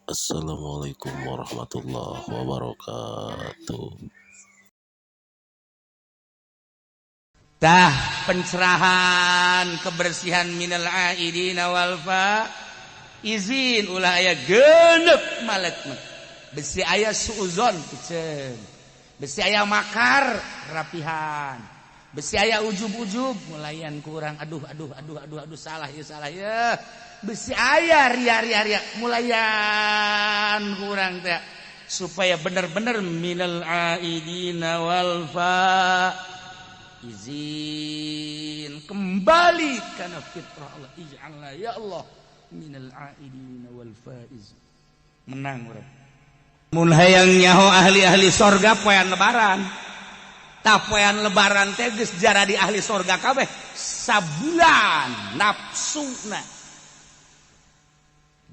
Assalamualaikum warahmatullahi wabarakatuh. Tah pencerahan kebersihan minal aidina wal faizin ulah aya genep malek mah. Besi aya suuzon piceun. Besi aya makar rapihan. Besi aya ujub-ujub mulayan kurang aduh aduh aduh aduh aduh salah ya salah ya. Besi aya ria ria ria mulayan kurang teh supaya bener-bener minal aidina wal faizin kembali karena fitrah Allah. Ij'alna ya Allah minal aidina wal faiz. Menang urang. Mun hayang nyaho ahli-ahli sorga poean lebaran. Tah poean lebaran teh geus jaradi ahli sorga kabeh sabulan nafsuna.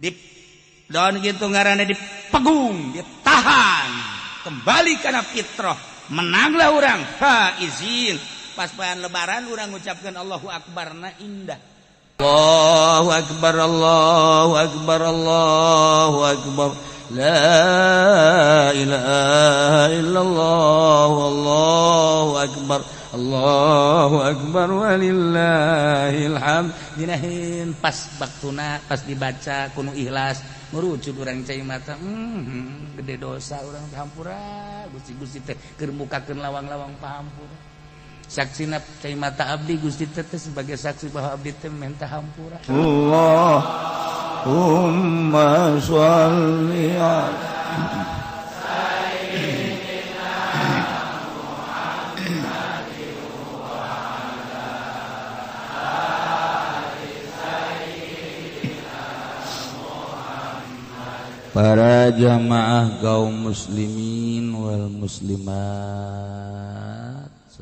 Di daun kitu ngaranna dipegung, ditahan, kembali kana fitrah. Menanglah urang faizin. Pas poean lebaran urang ngucapkeun Allahu Akbar na indah. Allahu Akbar, Allahu Akbar, Allahu Akbar. La ilaha illallah, Allahu Akbar, Allahu Akbar walillahil hamd. Dinahin pas baktuna pas dibaca kuno ikhlas ngurucut urang cai mata, gede dosa urang hampura Gusti-gusti teh keur mukakeun lawang-lawang pahampura. Saksina cai mata abdi Gusti teh sebagai saksi bahwa abdi teh minta hampura. Allahumma sholli ala sayyidina Muhammadin wa ala ali sayyidina Muhammad. Para jamaah kaum muslimin wal muslimat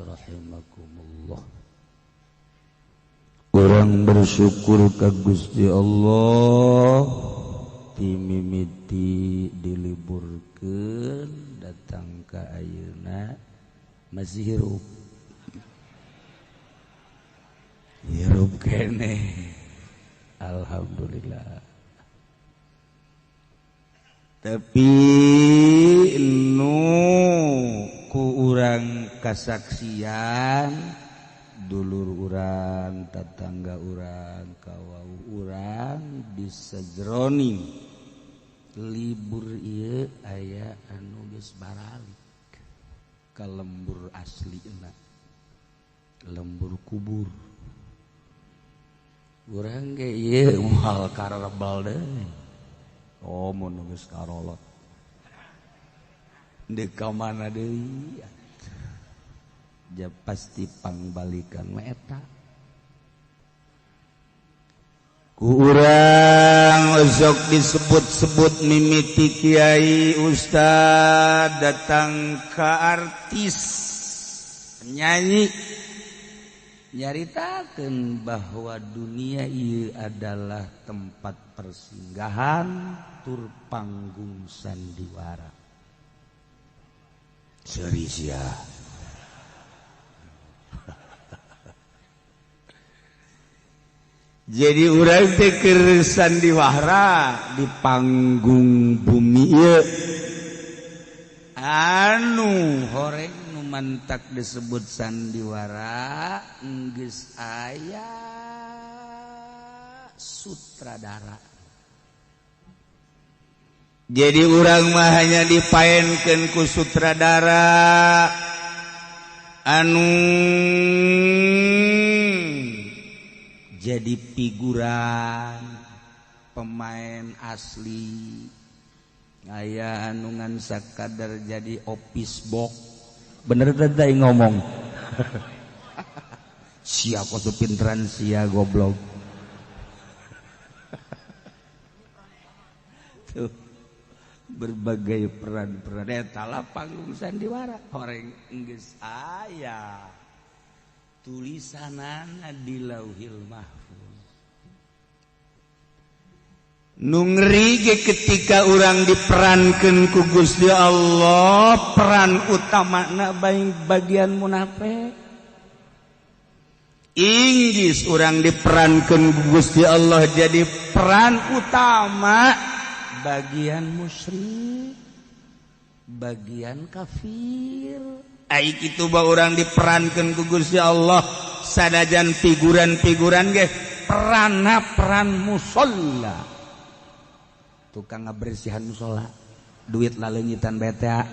rahimakumullah. Urang bersyukur ka Gusti Allah timimiti diliburkeun datang ka ayeuna masih hirup. Hirup keneh. Alhamdulillah. Tapi nu ku urang kasaksian dulur urang, tetangga urang, kawau urang disejroning libur ieu aya anu geus baralik ka lembur aslina, lembur kubur. Urang ge ieu moal karebal deui. Oh mun geus karolot deuk ka mana deui? Ja pasti pangbalikan mah eta. Ku urang osok disebut-sebut mimiti kiai ustad datang ka artis penyanyi nyaritakeun bahwa dunia ieu adalah tempat persinggahan tur panggung sandiwara. Seuri sia. Jadi urang teh keur sandiwara di panggung bumi ieu. Anu horeng nu mantak disebut sandiwara geus aya sutradara. Jadi urang mah hanya dipaenkeun ku sutradara anu jadi figuran pemain asli. Aya anu ngan sakadar jadi office box. Bener teh ngomong. Sia kok pinteran sia goblok. Tuh berbagai peran-peran eta lah panggung sandiwara. Horeng geus aya tulisanana di Lauhil Mahfuz. Nu ngeri ge ketika urang diperankeun ku Gusti Allah, peran utamana bagian munafik. Inggris urang diperankeun ku Gusti Allah jadi peran utama. bagian musyrik, bagian kafir. Ai kitu ba urang diperankeun ku Gusti Allah sanajan figuran-figuran ge peranna peran musholla. Tukang ngabersihan musholla, duit laleungitan beta.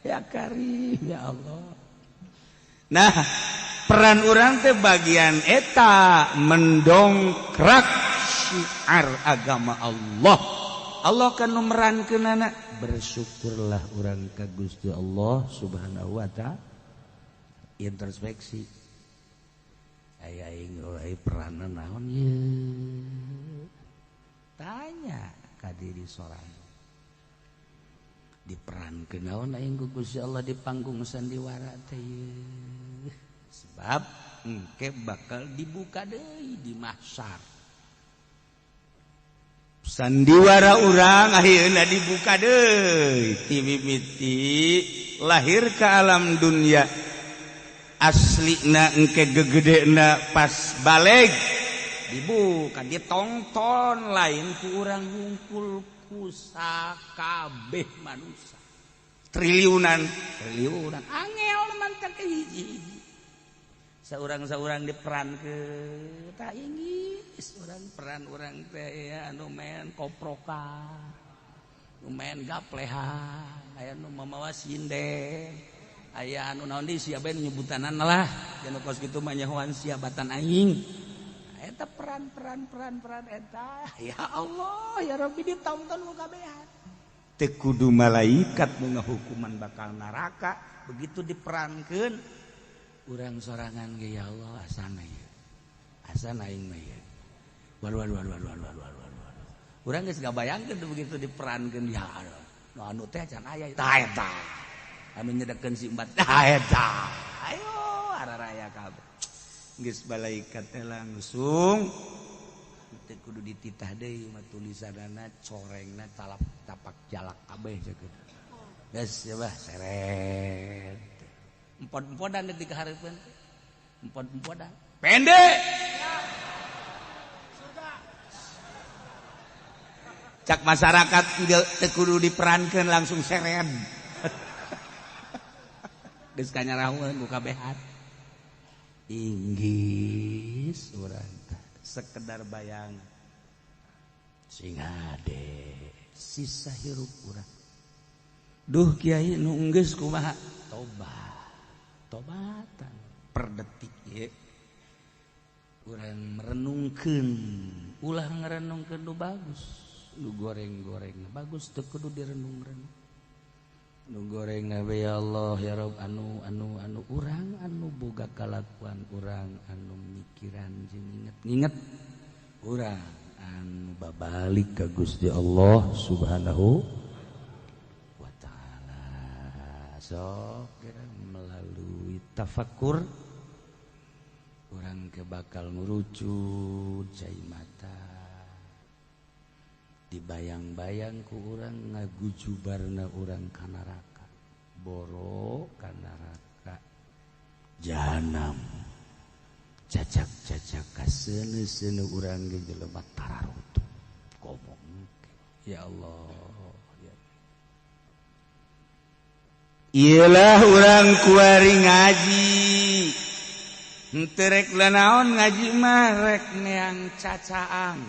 Ya karim ya Allah. Nah, peran urang teh bagian eta mendongkrak syiar agama Allah. Allah kan merankeunana, bersyukurlah urang ka Gusti Allah Subhanahu wa ta'ala. Introspeksi. Aya aing euy peranna naon ieu? Tanya ka diri sorangan. Diperankeun naon aing ku Gusti Allah di panggung sandiwara teh ieu? Sebab engke bakal dibuka deui di mahsyar. Sandiwara urang akhirna dibuka deui ti mimiti lahir ke alam dunia. Aslina engke gegedena pas baleg dibuka ditongton lain ku urang ngumpul ku sakabeh manusia. Triliunan, triliunan angel mantak hiji-hiji. Saurang-saurang diperankeun tak inggis urang peran urang teh ya anu main koprokan, nu main gaplehan, aya nu mamawa sinden, aya anu naon deui sia bae nyebutanana lah, anu kos kitu mah nyahoan sia batan aing. Eta peran-peran peran-peran eta ya Allah ya Rabbi ditonton ku kabehan. Teu kudu malaikat nu ngahukuman bakal neraka begitu diperankeun urang sorangan ge ya Allah asana ieu. Asana aing mah ieu. Waduh waduh waduh waduh waduh waduh waduh. Urang geus ngabayangkeun begitu diperankeun ya Allah. Nu anu teh can aya tah eta. Anu nyedekeun si embat tah eta. Ayo araraya kabeh. Geus malaikat teh langsung teu kudu dititah deui mah tulisanana corengna talap tapak jalak kabeh ceuk. Geus ya bah seret. Empod-empodan detik hareupeun. Empod-empodan. Pendek. Cak masyarakat teu kudu diperankeun langsung seret. Geus kanyarahueun ku kabehan. Inggis urang teh sekedar bayangan. Sing hade sisa hirup urang. Duh kiai nu enggeus kumaha? Tobat. Tobatan per detik ye. Urang merenungkeun, ulah ngarenungkeun nu bagus, nu goreng-goreng bagus teu kudu direnung-renung. Nu goreng we ya Allah ya Rabb anu anu anu urang anu boga kalakuan urang anu mikiran jeung inget-inget urang anu babalik ka Gusti Allah Subhanahu wa taala. Sok melalui tafakur orang ke bakal ngurucut cai mata dibayang-bayang ku urang ngagujubarna urang ka neraka boro ka neraka jahanam cacak-cacak kaseuneu-seuneu urang ge jelema tararutuh ngomong ya Allah. Iyalah urang kuari ngaji henteu rek naon ngaji mah rek neang cacaang,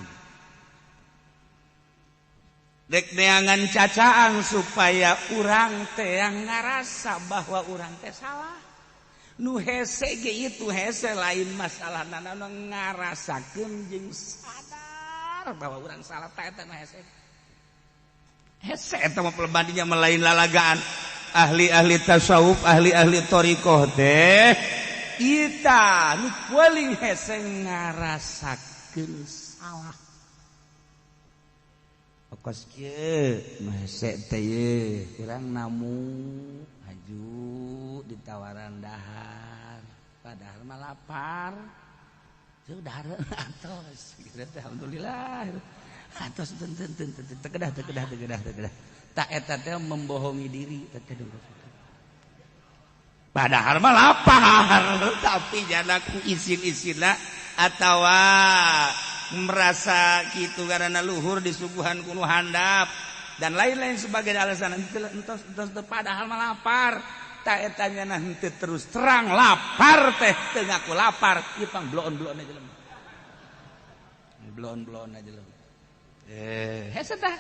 rek neangan cacaang supaya urang teh yang ngarasa bahwa urang teh salah. Nu hese ge itu hese lain masalah nana ngarasakeun jeung sadar bahwa urang salah teh eta nu hese. Hese eta mah pelebadinya melain lalagaan. Ahli-ahli tasawuf, ahli-ahli thariqah teh ita nu paling hese ngarasakeun salah. Kos kieu nu hese teh ye urang namu haju ditawaran dahar padahal mah lapar. Teu dahar atos gitu teh alhamdulillah. Atos teu teu teu teu kedah teu kedah teu kedah teu kedah. Tak eta teh membohongi diri teh padahal mah lapar tapi janaku isin-isinna atawa merasa kitu karena luhur disuguhan ku nu handap dan lain-lain sebagai alasan entos entos padahal mah lapar. Tak etanya nanti terus terang lapar teh teu ngaku lapar ieu pang bloon-bloon aja jelema. Bloon-bloon aja jelema. Hese tah.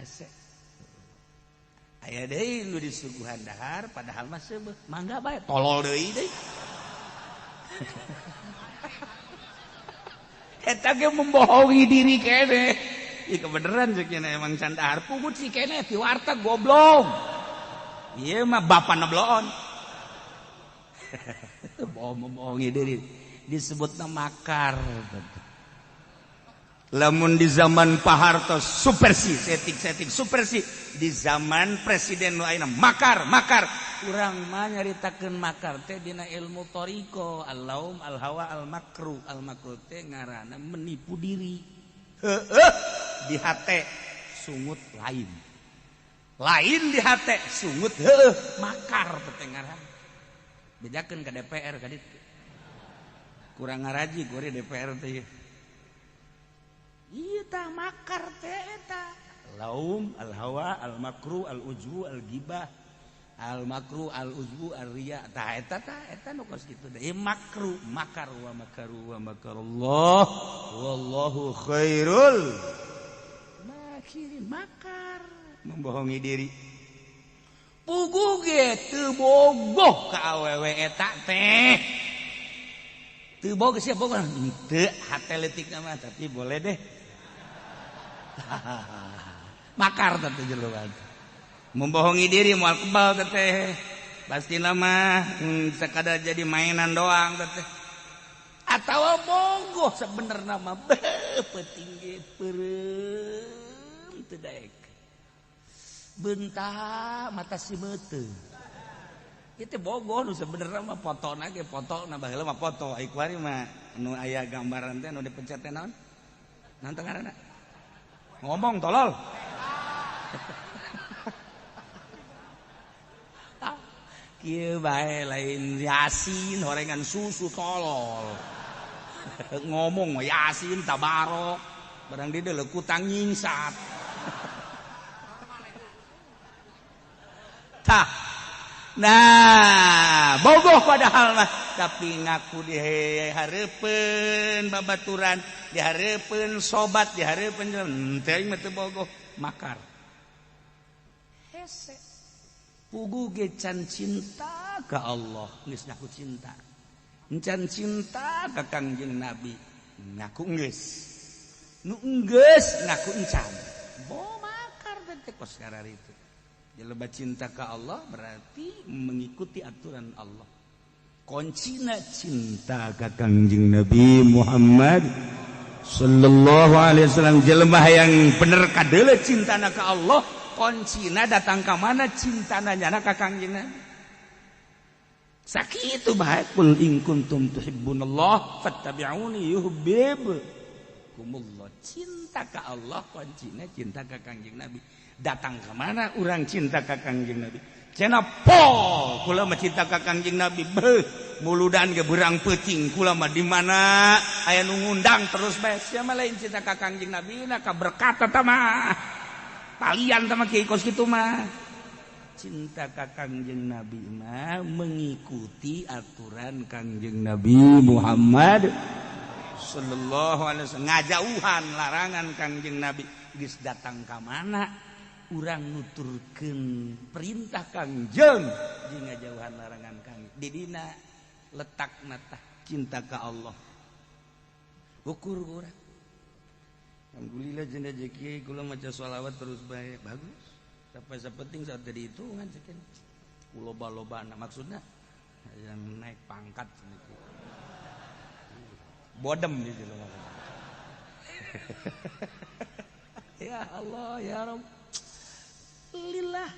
Hese. Aya deui nu disuguhan dahar padahal mah seubeuh mangga bae tolol deui deui. Eta ge membohongi diri kene. Ieu kebeneran ceuk emang can dahar pugut si kene ti warteg goblok. Ieu mah bapana bloon. Bohong membohongi diri disebutna makar. Lamun di zaman Pak Harto supersi setik-setik supersi, di zaman presiden nu ayeuna makar makar. Urang mah nyaritakeun makar teh dina ilmu toriko al-laum al-hawa al-makru. Al-makru teh ngaranna menipu diri. Heueuh di hate sungut lain. Lain di hate sungut heueuh makar teh ngaranna. Bejakeun ka DPR ka ditu. Kurang ngaraji gore DPR teh. Iya tah makar teh eta. Laum al-hawa al-makru al-ujbu al-gibah al-makru al-ujbu al-riya. Tah eta tah eta nu kos kitu deui makru makar wa makaru wa makarullah wallahu khairul makirin. Makar membohongi diri. Puguh ge teu bogoh ka awewe eta teh. Teu bogoh sia bogoh henteu hate leutik mah tapi boleh deh. Makar teh jelema. Membohongi diri moal kebal teh. Pasti nama sekadar jadi mainan doang teh. Atawa bogoh sebenerna mah peuting ge peureum teu daek. Bentak mata si meuteung. Itu bogoh nu sebenerna mah fotona ge fotona baheula mah foto ai kuari mah nu aya gambaran teh nu dipencet teh naon? Naon teh ngaranna? Ngomong tolol. Kieu bae lain Yasin horengan susu tolol. Ngomong Yasin tabarok barang di deuleu kutang nyingsat. Tah. Nah, bogoh padahal mah tapi ngaku di hareupeun babaturan, di hareupeun sobat, di hareupeun henteu aing mah teu bogoh, makar. Hese. Puguh ge can cinta ka Allah, geus ngaku cinta. Can cinta ka Kangjeng Nabi, ngaku geus. Nu geus ngaku encan. Bo makar teh kos kararitu. Jelema cinta ka Allah berarti mengikuti aturan Allah. Kuncina cinta ka Kangjeng Nabi Muhammad sallallahu alaihi wasallam. Jelema yang bener kadeuleu cintana ka Allah, kuncina datang ka mana cintana nyana ka Kangjeng Nabi. Sakitu bae kul in kuntum tuhibbunallah fattabi'uni yuhibbukumullah. Cinta ka Allah kuncina cinta ka Kangjeng Nabi. Datang ke mana orang cinta ka Kangjeng Nabi? Cenah po kula mah cinta ka Kangjeng Nabi. Beuh, muludan ge beurang peuting kula mah di mana aya nu ngundang terus bae. Sia mah lain cinta ka Kangjeng Nabi na ka berkat eta mah. Talian tah mah kieu kos kitu mah. Cinta ka Kangjeng Nabi mah mengikuti aturan Kangjeng Nabi Muhammad sallallahu alaihi wasallam. Ngajauhan larangan Kangjeng Nabi. Geus datang ka mana urang nuturkeun perintah Kangjeng jeung ngajauhan larangan Kangjeng. Di dina letakna tah cinta ka Allah. Ukur urang. Alhamdulillah jeung rezeki kula maca sholawat terus bae bagus. Sampai sapenting saat jadi hitungan sekian. Loba-lobana maksudna yang naik pangkat sedikit. Bodem gitu loh. Ya Allah ya Rabb. Lillah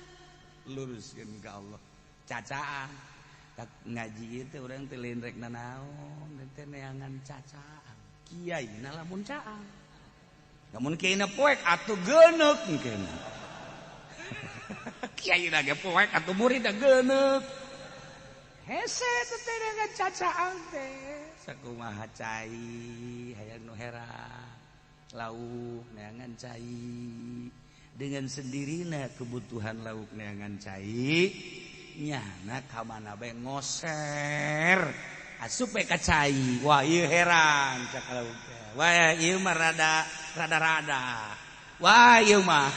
luruskeun ka Allah. Cacaan tak ngaji itu urang teh lain rek nanaon teh neangan cacaan. Kiai na lamun caang. Lamun kiai na poek atuh geuneuk mungkin. Kiai na ge poek atuh murid na geuneuk. Hese teh neangan cacaan teh. Sakumaha cai hayang nu herang lauk neangan cai dengan sendirina kebutuhan lauk neangan cai nyana ka mana bae ngoser asup bae ka cai. Wah ieu heran cak lauk teh. Wah ieu mah rada rada-rada. Wah ieu mah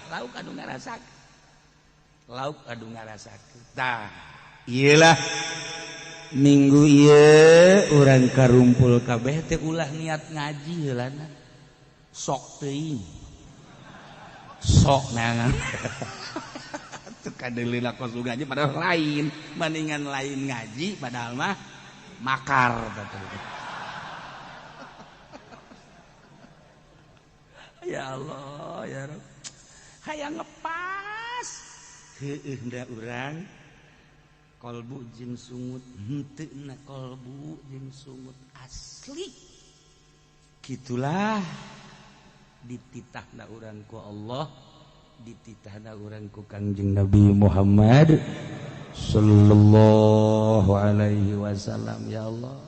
lauk anu ngarasakeun. Lauk anu ngarasakeun. Tah ieu lah minggu ieu urang karumpul kabeh teh ulah niat ngaji heulana. Sok teuing. Sok neangan. Tuh kadeuleuh kos ngaji padahal lain, mendingan lain ngaji padahal mah makar teh. Ya Allah, ya Rabb. Hayang ngepas. Heueuh da urang kolbu jeung sungut, henteu na kolbu jeung sungut asli. Kitulah dititahna urang ku Allah, dititahna urang ku Kangjeng Nabi Muhammad sallallahu alaihi wasallam. Ya Allah,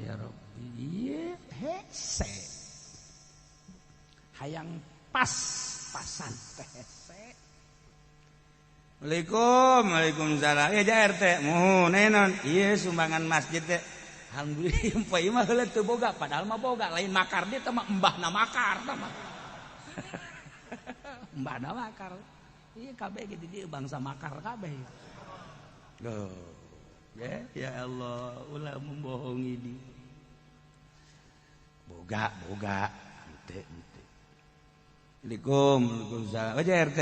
ya Rabbi, ieu hese. Hayang pas-pasan teh hese. Assalamualaikum, waalaikumsalam. Ya ja RT, muhun naon? Ieu sumbangan masjid teh. Alhamdulillah poe mah heula teu boga, padahal mah boga, lain makar dia teh mah embahna makar tah mah. Embahna makar. Ieu kabeh ge di dieu bangsa makar kabeh. Loh. Ya, ya Allah, ulah membohongi dia. Boga, boga, henteu henteu. Assalamualaikum, waalaikumsalam. Oh ja RT,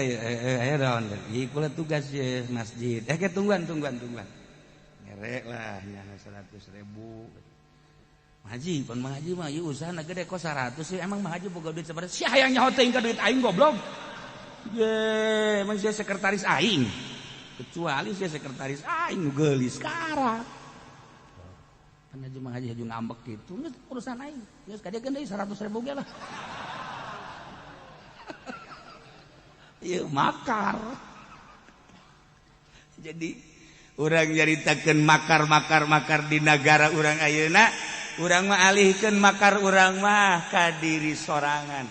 aya naon? Ieu kula tugas ye masjid. Ke tungguan, tungguan, tungguan. Ngerek lah nyana 100.000. Haji, pan Mang Haji mah ieu usahana gede kok 100 sih. Emang Mang Haji boga duit sabaraha? Sia hayang nyaho teuing ka duit aing goblok. Ye, emang sia sekretaris aing. Kecuali sia sekretaris aing nu geulis sekarang. Pan Haji Mang Haji haju ngambek kitu, geus urusan aing. Geus kadekeun deui 100.000 ge lah. Ieu makar. Jadi urang nyaritakeun makar-makar-makar di nagara urang ayeuna, urang mah alihkeun makar urang mah ka diri sorangan.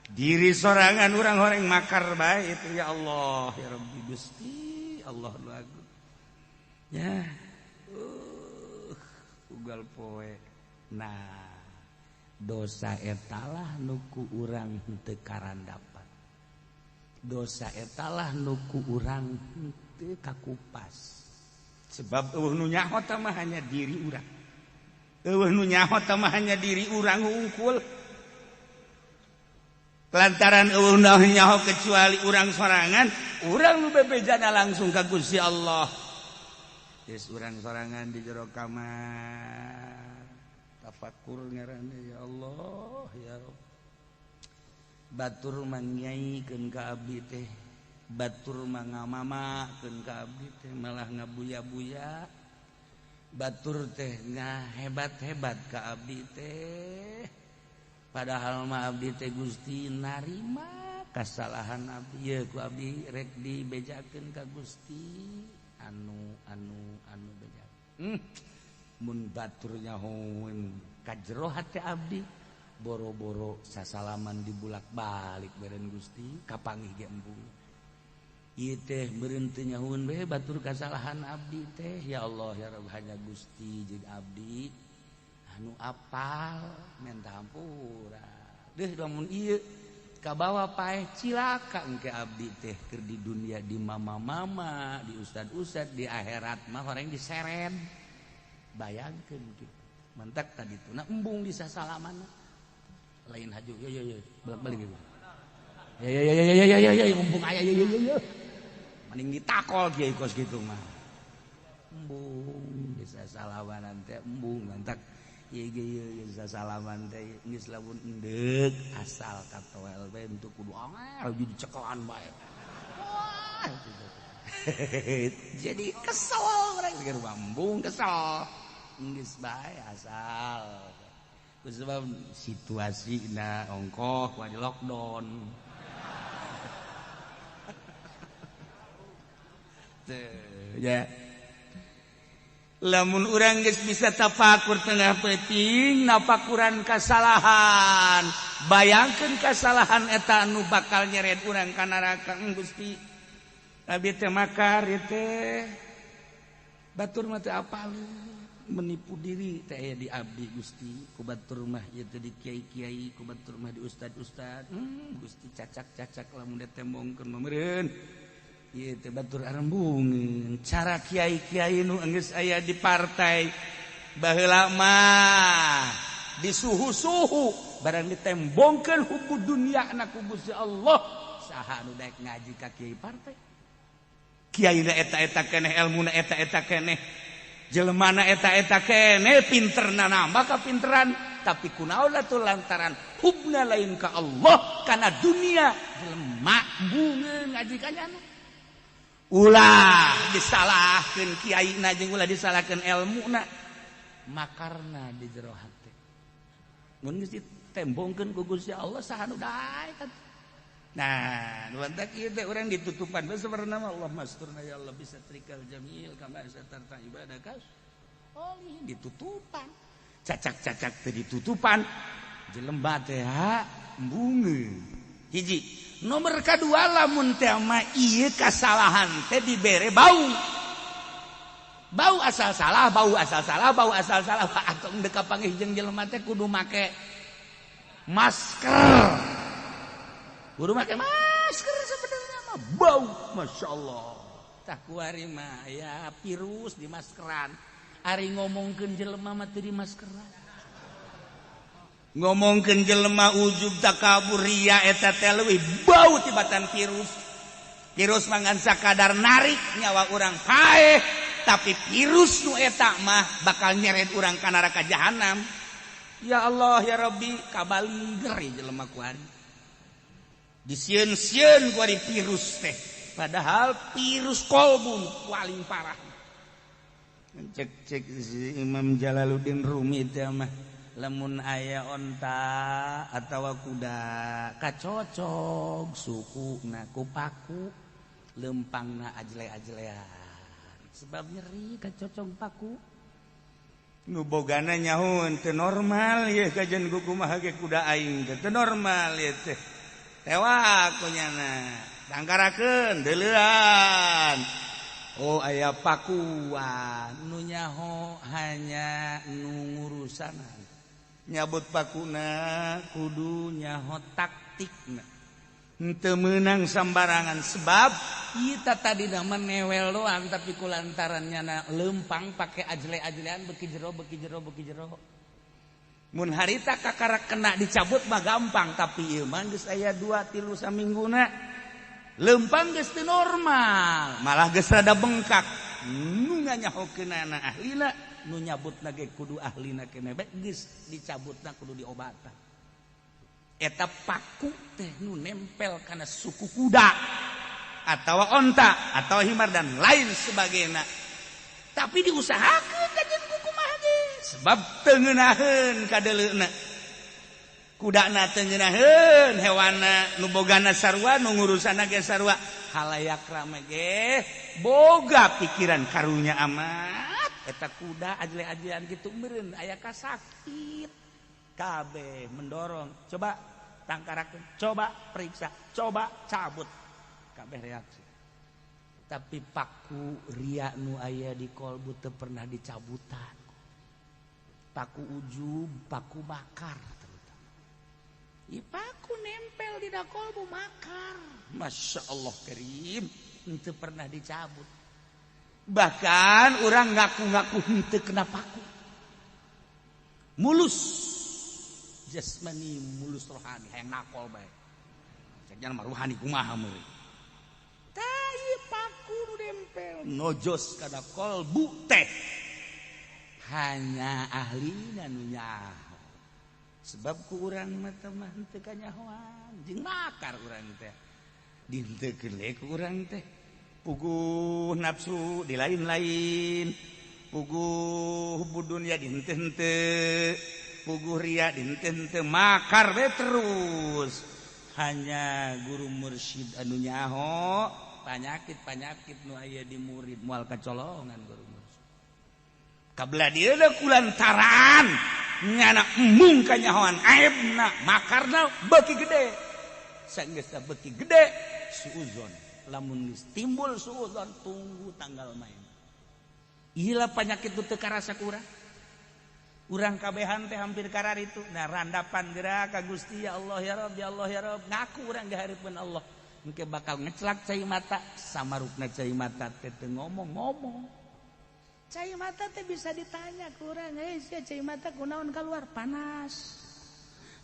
Diri sorangan urang horeng makar bae itu ya Allah, ya Rabbi Gusti, Allah nu agung. Ya. Ugal poe. Nah, dosa etalah nu ku urang henteu karandapan. Dosa etalah nu ku urang henteu kakupas. Sebab eueuh nu nyaho teh mah hanya diri urang. Eueuh nu nyaho teh mah hanya diri urang hungkul. Lantaran eueuh nu nyaho kecuali urang sorangan, urang nu bebejana langsung ka Gusti Allah. Geus urang sorangan di jero kamar. Tafakur ngaranna ya Allah, ya Rabb. Batur mangyaikeun ka abdi teh, batur mangamamakeun ka abdi teh malah ngabuya-buya. Batur teh ngahebat-hebat ka abdi teh. Padahal mah abdi teh Gusti narima kasalahan abdi, ye ku abdi rek dibejakeun ka Gusti anu anu anu beja. Mun batur nyahoeun ka jero hate abdi boro-boro sasalaman dibulak-balik beren Gusti kapanggih ge embung. Ieu teh meureun teu nyahoeun bae batur kasalahan abdi teh. Ya Allah ya Rabb, hanya Gusti jeung abdi anu apal menta hampura. Deuh lamun ieu kabawa paeh cilaka engke abdi teh keur di dunia di mama-mama, di ustad-ustad, di akhirat mah horeng diseret. Bayangkeun kitu. Mantak tadi tuna embung di sasalaman. Lain haju, yo yo yo, bolak-balik gitu. Ya ya ya ya ya ya ya, mumpung aya yo yo yo. Mending ditakol kiai kos kitu mah. Embung bisa salaman teh embung mantak ieu ge ieu bisa salaman teh geus lamun endeuk asal katoel bae untuk kudu angel jadi cekelan bae. Wah. Jadi kesel urang keur embung kesel. Geus bae asal. Sebab situasi na ongkoh wajib lockdown. Tuh, ya. Lamun urang geus bisa tafakur tengah peuting nafakuran kasalahan, bayangkeun kasalahan eta anu bakal nyeret urang ka neraka. Gusti, abi teh makar ieu teh, batur mah teu apal, menipu diri teh aya di abdi, Gusti. Ku batur mah ieu teh di kiai-kiai, ku batur mah di ustad-ustad. Gusti, cacak-cacak lamun ditembongkeun mah meureun ieu teh batur arembungeun. Cara kiai-kiai nu geus aya di partai baheula mah disuhu-suhu, barang ditembongkeun hubbud dunya na ku Gusti Allah, saha nu daek ngaji ka kiai partai? Kiai na eta-eta keneh, elmuna eta-eta keneh, jelemana eta-eta keneh, pinterna nambah kapinteran, tapi kunaon atuh? Lantaran hubna lain ka Allah, kana dunia, jelema bungeun ngaji ka nyana. Ulah disalahkeun kiaina jeung ulah disalahkeun elmuna, makarna di jero hate. Mun geus ditembongkeun ku Gusti Allah, saha nu daek? Nah, nuantak ieu teh urang ditutupan bae sebenarnya mah. Allah masturna ya Allah bisatrikal jamil kama satarta ibadaka. Oh, ditutupan. Cacak-cacak teh ditutupan. Jelema teh ha embungeun. Hiji. Nomor kedua, lamun teh mah ieu kasalahan teh dibere bau. Bau asal salah, bau asal salah, bau asal salah. Atau dek kapanggih jeung jelema teh kudu make masker. Kudu make masker sebenarnya mah bau, masya Allah. Tah kuari mah ya virus di maskeran. Ari ngomongkeun jelema mah teu di maskeran. Ngomongkeun jelema ujub, takabur, ria, eta teh leuwih bau tibatan virus. Virus mah ngan sakadar narik nyawa urang paeh, tapi virus nu eta mah bakal nyeret urang ka neraka jahanam. Ya Allah ya Rabbi, kabaliger jelema kuari. Disieun-sieun kuari virus teh, padahal virus kolbu paling parah. Cek cek si Imam Jalaluddin Rumi teh mah, lamun aya onta atawa kuda kacocog sukuna ku paku, lempangna ajle-ajlean sebab nyeri kacocog paku. Nu bogana nyaho, teu normal ye kajian kumaha ge kuda aing teh, teu normal ye teh. Tewak ku nyana, tangkarakeun, deuleuan, oh aya pakuan. Nu nyaho hanya nu ngurusanan. Nyabut pakuna kudu nyaho taktikna, henteu meunang sambarangan, sebab kita tadi nama newel doang, tapi kulantaran nyana lempang pakai ajle-ajlean, beki jero, beki jero, beki jero. Mun harita kakara kena dicabut mah gampang, tapi ieu mah geus aya 2 3 samingguna lempang, geus teu normal, malah geus rada bengkak. Nu nganyahokeunana ahlina, nu nyabutna ge kudu ahlina keneh, geus dicabutna kudu diobatan. Eta paku teh nu nempel kana suku kuda atau onta atau himar dan lain sebagainya, tapi diusahakeun kajian ku kumaha ge, sebab teu ngeunaheun kadeuleuna kudana, teu ngeunaheun hewana. Nu bogana sarua, nu ngurusanna ge sarua, halayak rame ge boga pikiran karunya amat eta kuda ajle-ajlean gitu meureun aya kasakit. Kabeh mendorong, coba tangkarakeun, coba periksa, coba cabut, kabeh reaksi. Tapi paku ria nu aya di kolbu teu pernah dicabutan. Paku ujub, paku bakar terutama. I paku nempel di kolbu makar. Masya Allah karim, henteu pernah dicabut. Bahkan orang ngaku-ngaku henteu kena paku. Mulus jasmani, mulus rohani, hayang nakol bae. Ceknya mah rohani kumaha meureun. Tai paku nu nempel nojos kana kolbu teh hanya ahlina nu nyaho, sebab ku urang mah teh mah henteu kanyahoan jeung makar urang teh, dihenteukeun we ku urang teh. Puguh nafsu di lain-lain, puguh dunia dihenteu-henteu, puguh ria dihenteu-henteu, makar we terus. Hanya guru mursyid anu nyaho panyakit-panyakit nu aya di murid, moal kacolongan guru mursyid. Kabelah dia kulantaran nyana embung kanyahoan aibna makarna beuki gede. Sanggeus beuki gede suuzon. Lamun geus timbul suuzon tunggu tanggal main. Iyalah penyakit itu teu karasa ku urang. Urang kabehan teh hampir karar itu. Nah randapan gerak ka Gusti ya Allah ya Rabb ya Allah ya Rabb. Ngaku urang di hareupeun Allah. Engke bakal ngecelak cai mata samarukna cai mata teh teu ngomong-ngomong. Cai mata teh bisa ditanya ku urang, "Eh sia cai mata kunaon keluar panas."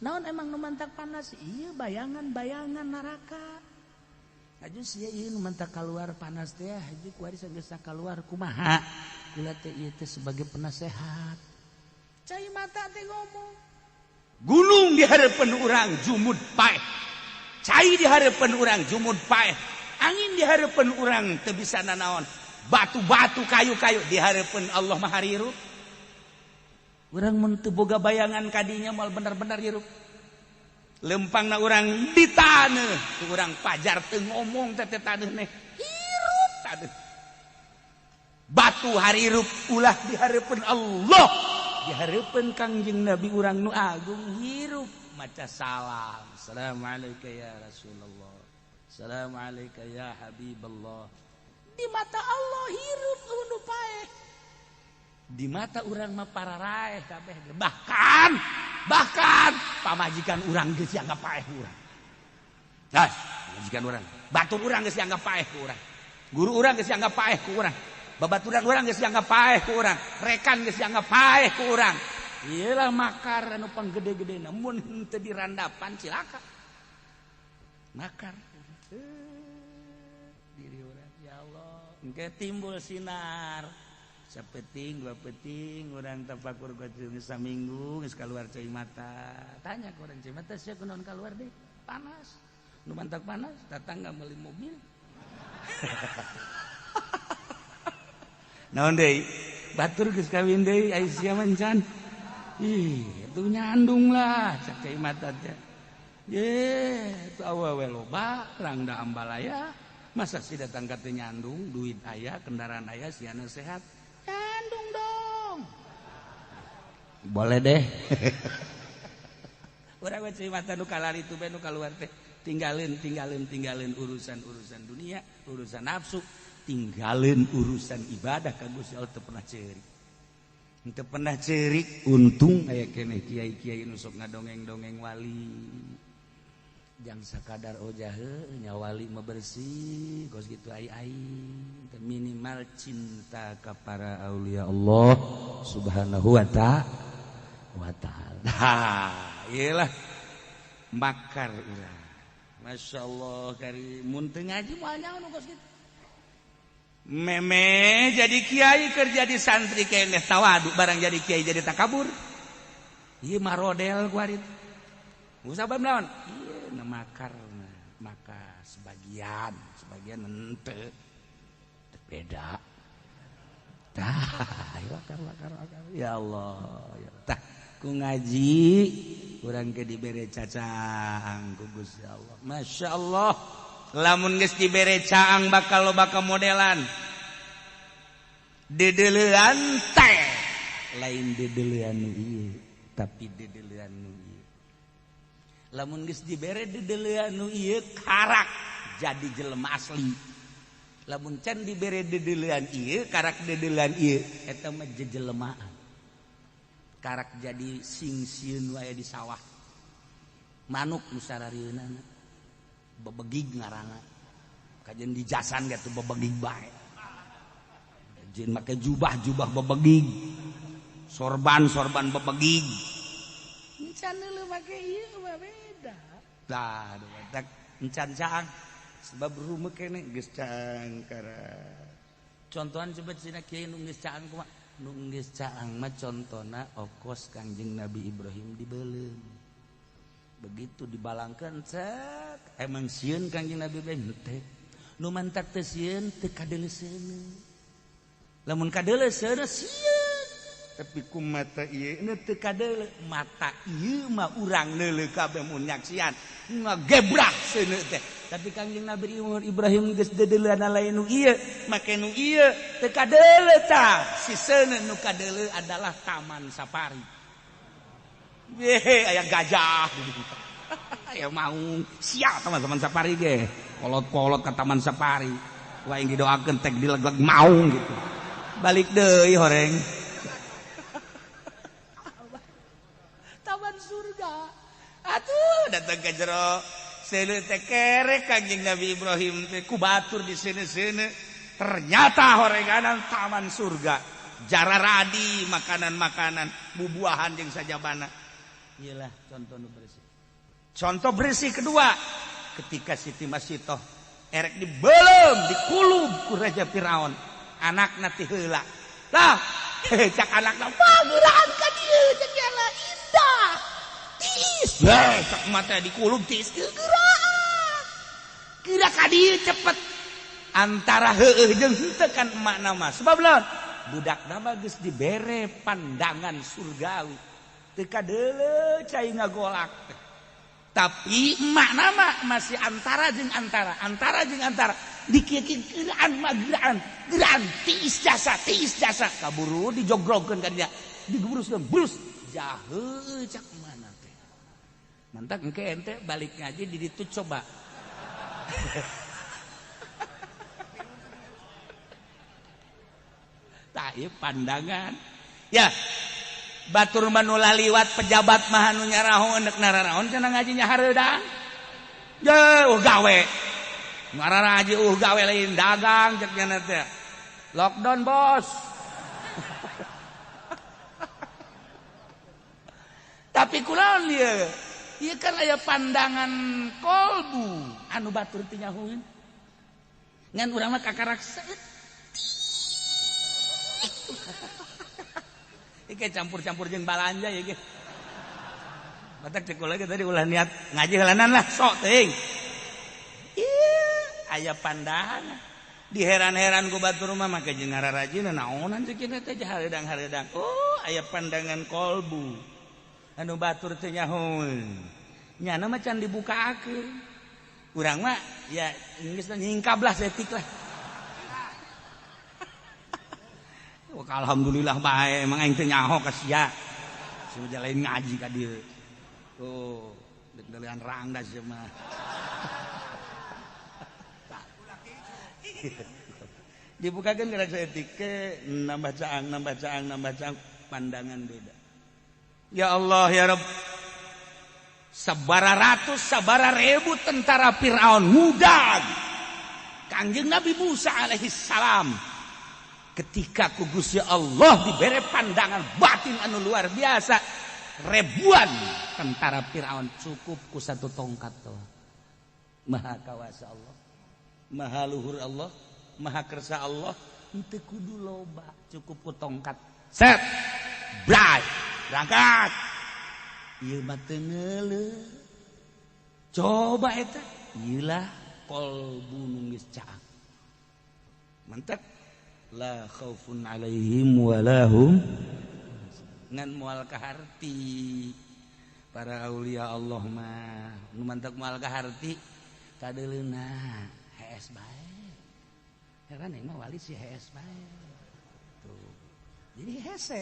Naon emang nu mantak panas? Iya bayangan-bayangan neraka. Aju sia ieu nu mantak keluar panas teh, haji kuari geus keluar kumaha? Kula teh ieu teh sebagai penasehat. Cai mata teh ngomong. Gunung di hareupeun urang jumud paeh. Cai di hareupeun urang jumud paeh. Angin di hareupeun urang teu bisa nanaon. Batu-batu kayu-kayu di hareupeun Allah Maha hirup. Urang mun teu boga bayangan kadinya moal bener-bener hirup. Lempangna urang di taneuh, urang pajar teu ngomong teh taneuh neh. Hirup taneuh. Batu harirup ulah di hareupeun Allah. Di hareupeun Kangjeng Nabi urang nu agung hirup maca salam. Assalamualaikum ya Rasulullah. Assalamualaikum ya Habiballah. Di mata Allah hirup nu paeh. Di mata urang mah pararaeh kabeh. Bahkan bahkan pamajikan urang geus dianggap paeh urang. Nah, pamajikan urang, batur urang geus dianggap paeh ku urang. Guru urang geus dianggap paeh ku urang. Babaturan urang geus dianggap paeh ku urang. Rekan geus dianggap paeh ku urang. Iyalah makar anu panggede-gedena mun henteu dirandapan cilaka. Makar. Diri urang ya Allah. Engke timbul sinar. Sapeting dua peting urang tafakur geus saminggu geus kaluar cai mata. Tanya ke urang cai mata sia kunaon kaluar deh? Panas. Nu mantak panas, tetangga meuli mobil. Naon deui? Batur geus kawin deui ai sia mah encan. Ih, itu nyandung lah cek cai mata teh. Ye, itu awewe loba, rangda ambalaya. Masa sih datang ka teu nyandung, duit aya, kendaraan aya, siana sehat. Nyandung dong. Boleh deh. Urang we cai mata nu kalari tu bae nu kaluar teh. Tinggalin, tinggalin, tinggalin urusan-urusan dunia, urusan nafsu, tinggalin urusan ibadah ka Gusti Allah teu pernah ceurik. Teu pernah ceurik, untung aya keneh kiai-kiai nu sok ngadongeng-dongeng wali. Jang sakadar ojah heuh nya wali mah bersih, kos kitu ai-ai. Minimal cinta ka para aulia Allah Subhanahu wa ta'ala. Ha, iyalah makar urang. Masya Allah kari mun teu ngaji moal nyaho nu kos kitu. Meme jadi kiai kerja di santri keneh tawadu barang jadi kiai jadi takabur. Ieu marodel ku ari. Musabab naon? Ieu na makar maka sebagian, sebagian henteu. Teu beda. Tah, makar makar makar. Ya Allah, ya. Tah ku ngaji urang ke dibere cacang ku Gusti Allah. Masya Allah. Lamun geus dibere caang bakal loba kamodelan. Dedelean teh lain dedelean nu ieu, tapi dedelean nu ieu. Lamun geus dibere dedelean nu ieu karak jadi jelema asli. Lamun can dibere dedelean ieu karak dedelean ieu eta mah jejelemaan. Karak jadi sing sieun wae di sawah. Manuk nu sararieunana bebegig ngarana. Kajeun dijasan ge tuh bebegig bae. Jeung make jubah-jubah bebegig. Sorban-sorban bebegig. Encan leuh make ieu mah beda. Tah, tak encan caang sebab rumah keneh geus caang kara. Contohan cepet sina kiai nu geus caang kumaha? Nu geus caang mah contona okos Kangjeng Nabi Ibrahim dibeuleum. Begitu dibalangkeun cek emang sieun Kangjeng Nabi Ibrahim teh. Nu mantak teh sieun teu kadeuleuseun. Lamun kadeuleuseun sieun. Tapi ku mata ieu teu kadeuleu, mata ieu mah urang leuleuh kabeh mun nyaksian ngagebrak seuneu teh. Tapi Kangjeng Nabi Ibrahim geus deudeuleuna lain nu ieu, make nu ieu teu kadeuleu tah. Siseuna nu kadeuleu adalah taman safari. Ye, aya gajah. Aya maung, siap teman-teman safari ge. Kolot-kolot ka taman safari. Wah yang didoakeun tek dilegleg maung gitu. Balik deui horeng. Taman surga. Atuh datang ke jero. Seuneu teh kerek Kangjeng Nabi Ibrahim teh ku batur di seuneu-seuneu. Ternyata horenganan taman surga. Jararadi makanan-makanan, bubuahan jeung sajabana. Iyalah contoh nu bersih. Contoh bersih kedua, ketika Siti Masitoh erek dibelem, dikulub ku Raja Firaun, anakna ti heula. Lah, cak anakna, wah geulaan ka dieu cek yala indah. Tiis, cak mata dikulub tiis geuraan. Geura ka dieu cepet. Antara heueuh jeung henteu kan emakna mah. Sebab laon? Budakna mah geus dibere pandangan surgawi. Teu kadeuleu cai ngagolak. Tapi emak nama masih antara jeung antara, antara jeung antara. Dikieu-kieu geuraan mah geuraan, geuraan tiis jasa kaburu dijogrogkeun ka dinya. Digebruskeun, brus. Jaheul cak mana teh. Mantak engke ente balik ngaji di ditu coba. Tah ieu pandangan. Ya. Batur mah nu laliwat pejabat mah anu nyarahoeun deuk nararaon cenah ngajinya hareudang. Ye, gawe. Ngararaji gawe lain dagang cek nya teh. Lockdown, Bos. Tapi kulaon ieu? Ieu kan aya pandangan kolbu anu batur teh nyahueun. Ngan urang mah kakarak saeutik. Iki campur-campur jeung balanja ya ge. Batak cek lagi tadi ulah niat ngaji heulanan lah sok teuing. Ieu aya pandangan. Diheran-heran ku batur mah make jeung ngararajina naonan cek ieu teh hareudang-hareudang. Oh, aya pandangan kolbu. Anu batur teh nyahoeun. Nyana mah can dibukakeun. Urang mah ya geus nyingkab lah setik lah. Alhamdulillah bae emang aing teh nyaho ka sia. Sia lain ngaji ka dieu. Tuh, deuk-deulean rangda sia mah. Dibukakeun kana saeutik ke nambah caang, nambah caang, nambah caang, pandangan beda. Ya Allah ya Rabb. Sabara ratus, sabara ribu tentara Firaun ngudag. Kangjeng Nabi Musa alaihi salam. Ketika ku Gusti Allah diberi pandangan batin anu luar biasa, ribuan tentara Firaun cukup ku satu tongkat tuh. Maha kawasa Allah, maha luhur Allah, maha kersa Allah, henteu kudu loba, cukup ku tongkat. Set, bray, berangkat. Ieu mah teu ngeuleuh. Coba eta, ieu lah kolbu nu geus caang. Mantap. La khaufun alaihim walahum ngan moal kaharti para aulia Allah mah nu mantak moal kaharti kadeuleuna hees bae. Heran aing mah wali si hees bae. Tuh. Jadi hese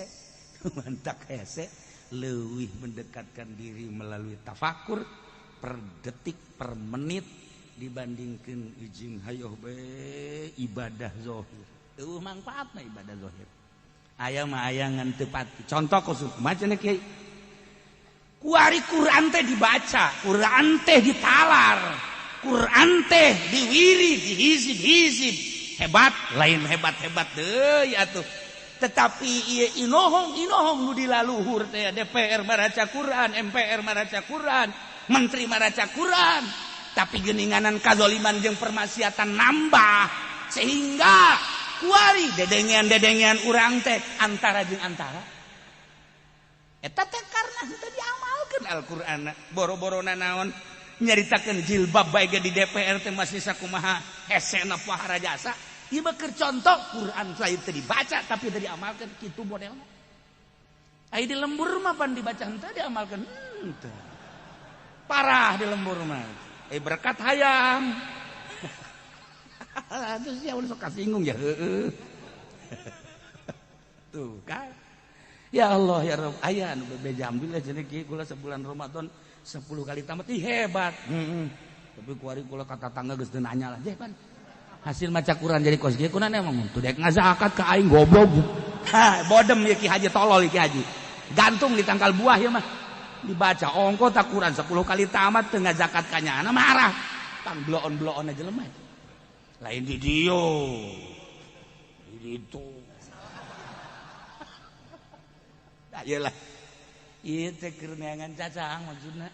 mantak hese leuwih mendekatkan diri melalui tafakur per detik per menit dibandingkeun ijing hayoh bae ibadah zahir. Eueuh mangfaatna ibadah zahir. Aya mah aya ngan teu pati. Contoh khusus kumaha cenah kiai? Kuari Quran teh dibaca, Quran teh ditalar, Quran teh diwiri, dihizib-hizib. Hebat, lain hebat-hebat deui atuh. Tetapi ieu inohong-inohong nu dilaluhur teh DPR maraca Quran, MPR maraca Quran, menteri maraca Quran. Tapi geuninganan kazaliman jeung permaksiatan nambah sehingga kuari dedengean-dedengean urang teh antara jeung antara. Eta teh karena henteu diamalkeun Al-Qur'an. Boro-borona naon nyaritakeun jilbab bae ge di DPR teh masih sakumaha hesena pohara jasa. Ieu mah keur contoh Quran lain teu dibaca tapi teu diamalkeun kitu modelna. Ai di lembur mah pan dibaca henteu diamalkeun henteu. Parah di lembur mah. Berkat hayam. Terus ya udah sok kasinggung ya. Heeh. Tuh kan. Ya Allah ya Rabb, aya anu bebeja alhamdulillah cenah kieu kula sebulan Ramadan 10 kali tamat, ih hebat. Heeh. Tapi kuari kula ka tatangga geus teu nanya lah, "Jeh pan. Hasil maca Quran jadi kos kieu kunaon emang teu dek ngazakat ka aing goblok." Ha, bodem ieu Ki Haji tolol Ki Haji. Gantung di tangkal buah ieu mah. Dibaca ongko tak Quran 10 kali tamat teu ngazakat ka nyana marah. Tang bloon-bloon aja lemah. Lain di dieu. Di ditu. Iyalah. Ieu teh keur neangan cacaang maksudna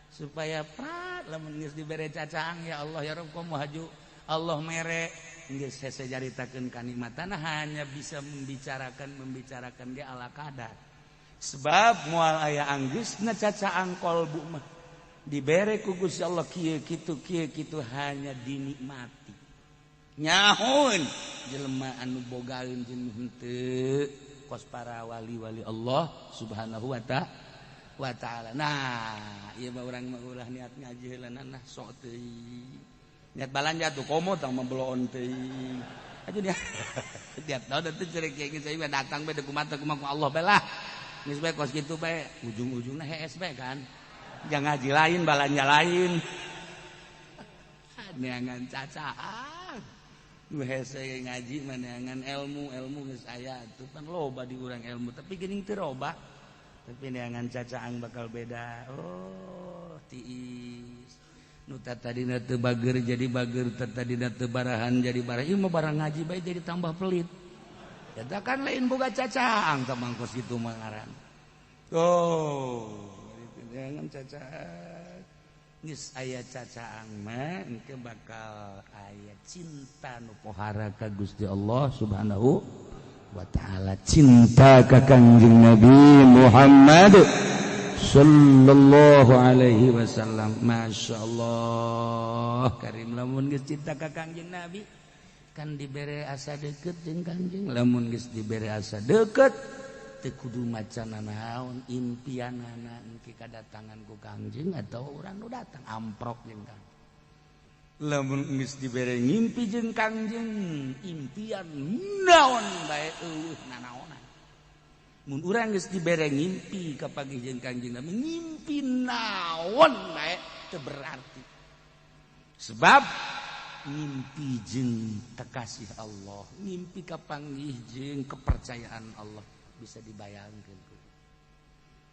supaya prat lamun geus dibere cacaang ya Allah ya Rabb komo haju Allah mere geus hese caritakeun kanikmatan hanya bisa membicarakan ge ala kadar. Sebab moal aya anggeusna cacaang kolbu mah dibere ku Gusti Allah kieu kitu hanya dinikmati. Nyahoeun jelema anu bogaeun jeung henteu kos para wali-wali Allah subhanahu wa ta'ala. Nah, ieu mah urang mah ulah niat ngaji heula nah sok teuing. Niat balanja tuh komo tang mabloon teuing. Aja dia. Tiap tahun teh cerek kieu saya mah datang bae kumaha kumaha Allah bae lah. Geus bae kos kitu bae ujung-ujungna hees bae kan. Jangan ngaji lain balanja lain. Neangan cacaan. Nu hese ngaji mah neangan ilmu, ilmu geus aya atuh pan loba di urang ilmu tapi geuning teu robah. Tapi neangan cacaang bakal beda. Oh, tiis. Nu tadina teu bager jadi bager, tadina teu barahan jadi barah. Ieu mah barang ngaji bae jadi tambah pelit. Eta kan lain boga cacaang tah mangkos kitu mah ngaran. Oh, neangan cacaang. Geus aya cacaang mah engke bakal aya cinta nu pohara ka Gusti Allah Subhanahu wa ta'ala, cinta ka Kangjeng Nabi Muhammad sallallahu alaihi wasallam. Masya Allah karim lamun geus cinta ka Kangjeng Nabi kan dibere asa deket jeung Kangjeng, lamun geus dibere asa deket teu kudu maca naon impianana engke kadatangan ku Kangjeng atau urang nu datang amprok jeung Kangjeng. Lamun geus dibere ngimpi jeung Kangjeng impian naon bae eueuh nanaonan. Mun urang geus dibere ngimpi kapanggih jeung Kangjeng Nabi ngimpi naon bae teu berarti. Sebab ngimpi jeung tekasih Allah, ngimpi kapanggih jeung kepercayaan Allah bisa dibayangkeun.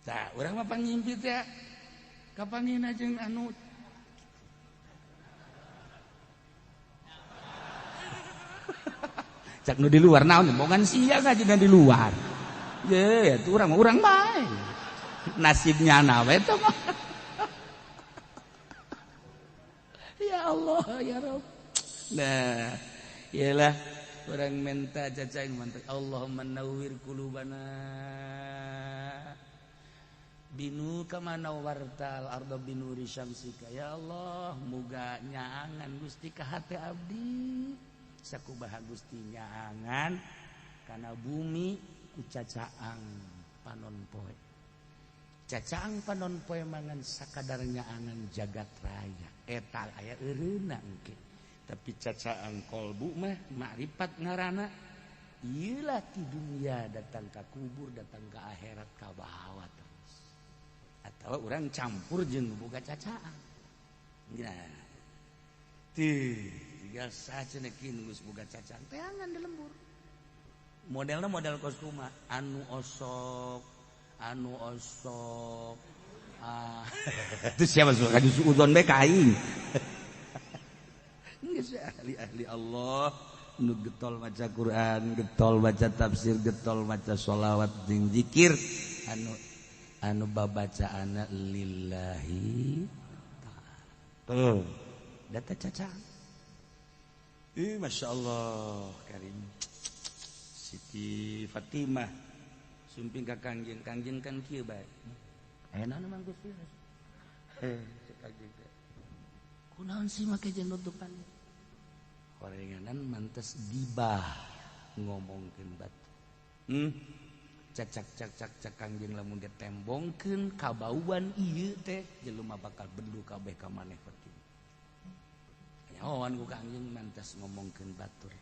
Tah urang mah pangimpi teh kapanggihna jeung anu cak nu di luar naon bongan sia ngajina di luar. Ye, atuh urang mah urang bae. Nasibnya na we teh mah. Ya Allah ya Rabb. Nah, iyalah orang minta cacaing mantap. Allahumma nawwir qulubana binu kama nawwartal arda binuri syamsika. Ya Allah, muga nyaangan Gusti ka hate abdi. Sakubaha Gusti nyaangan kana bumi ku cacaang panon poe. Cacaang panon poe mangan sakadar nyaangan jagat raya. Eta aya eureuna engke. Tapi cacaang kolbu mah makrifat ngarana ieu lah ti dunia datang ka kubur datang ka akhirat ka bawa terus. Atau urang campur jeung boga cacaang. Nah. Teu tinggal saja nekin geus boga cacaang teangan di lembur. Modelna model kos kumaha anu osok ah itu siapa suka suudzon bae ka aing. Geus ahli-ahli Allah nu getol maca Quran, getol baca tafsir, getol maca sholawat jeung zikir anu babacaanna lillahi ta'ala. Tuh, data cacaang. Ih, Masya Allah karim. Siti Fatimah sumping ka Kangjeng, Kangjeng kan kieu bae. Aya naon mang Gusti? Heh, cek Kangjeng teh. Kunaon sih make jeung nutupan? Horenganan mantes gibah ngomongkeun batu. Cacak-cacak cak Kangjeng lamun ditembongkeun kabauan ieu teh jelema bakal bendu kabeh ka maneh Fatimah. Nyahoan ku Kangjeng mantas ngomongkeun batur.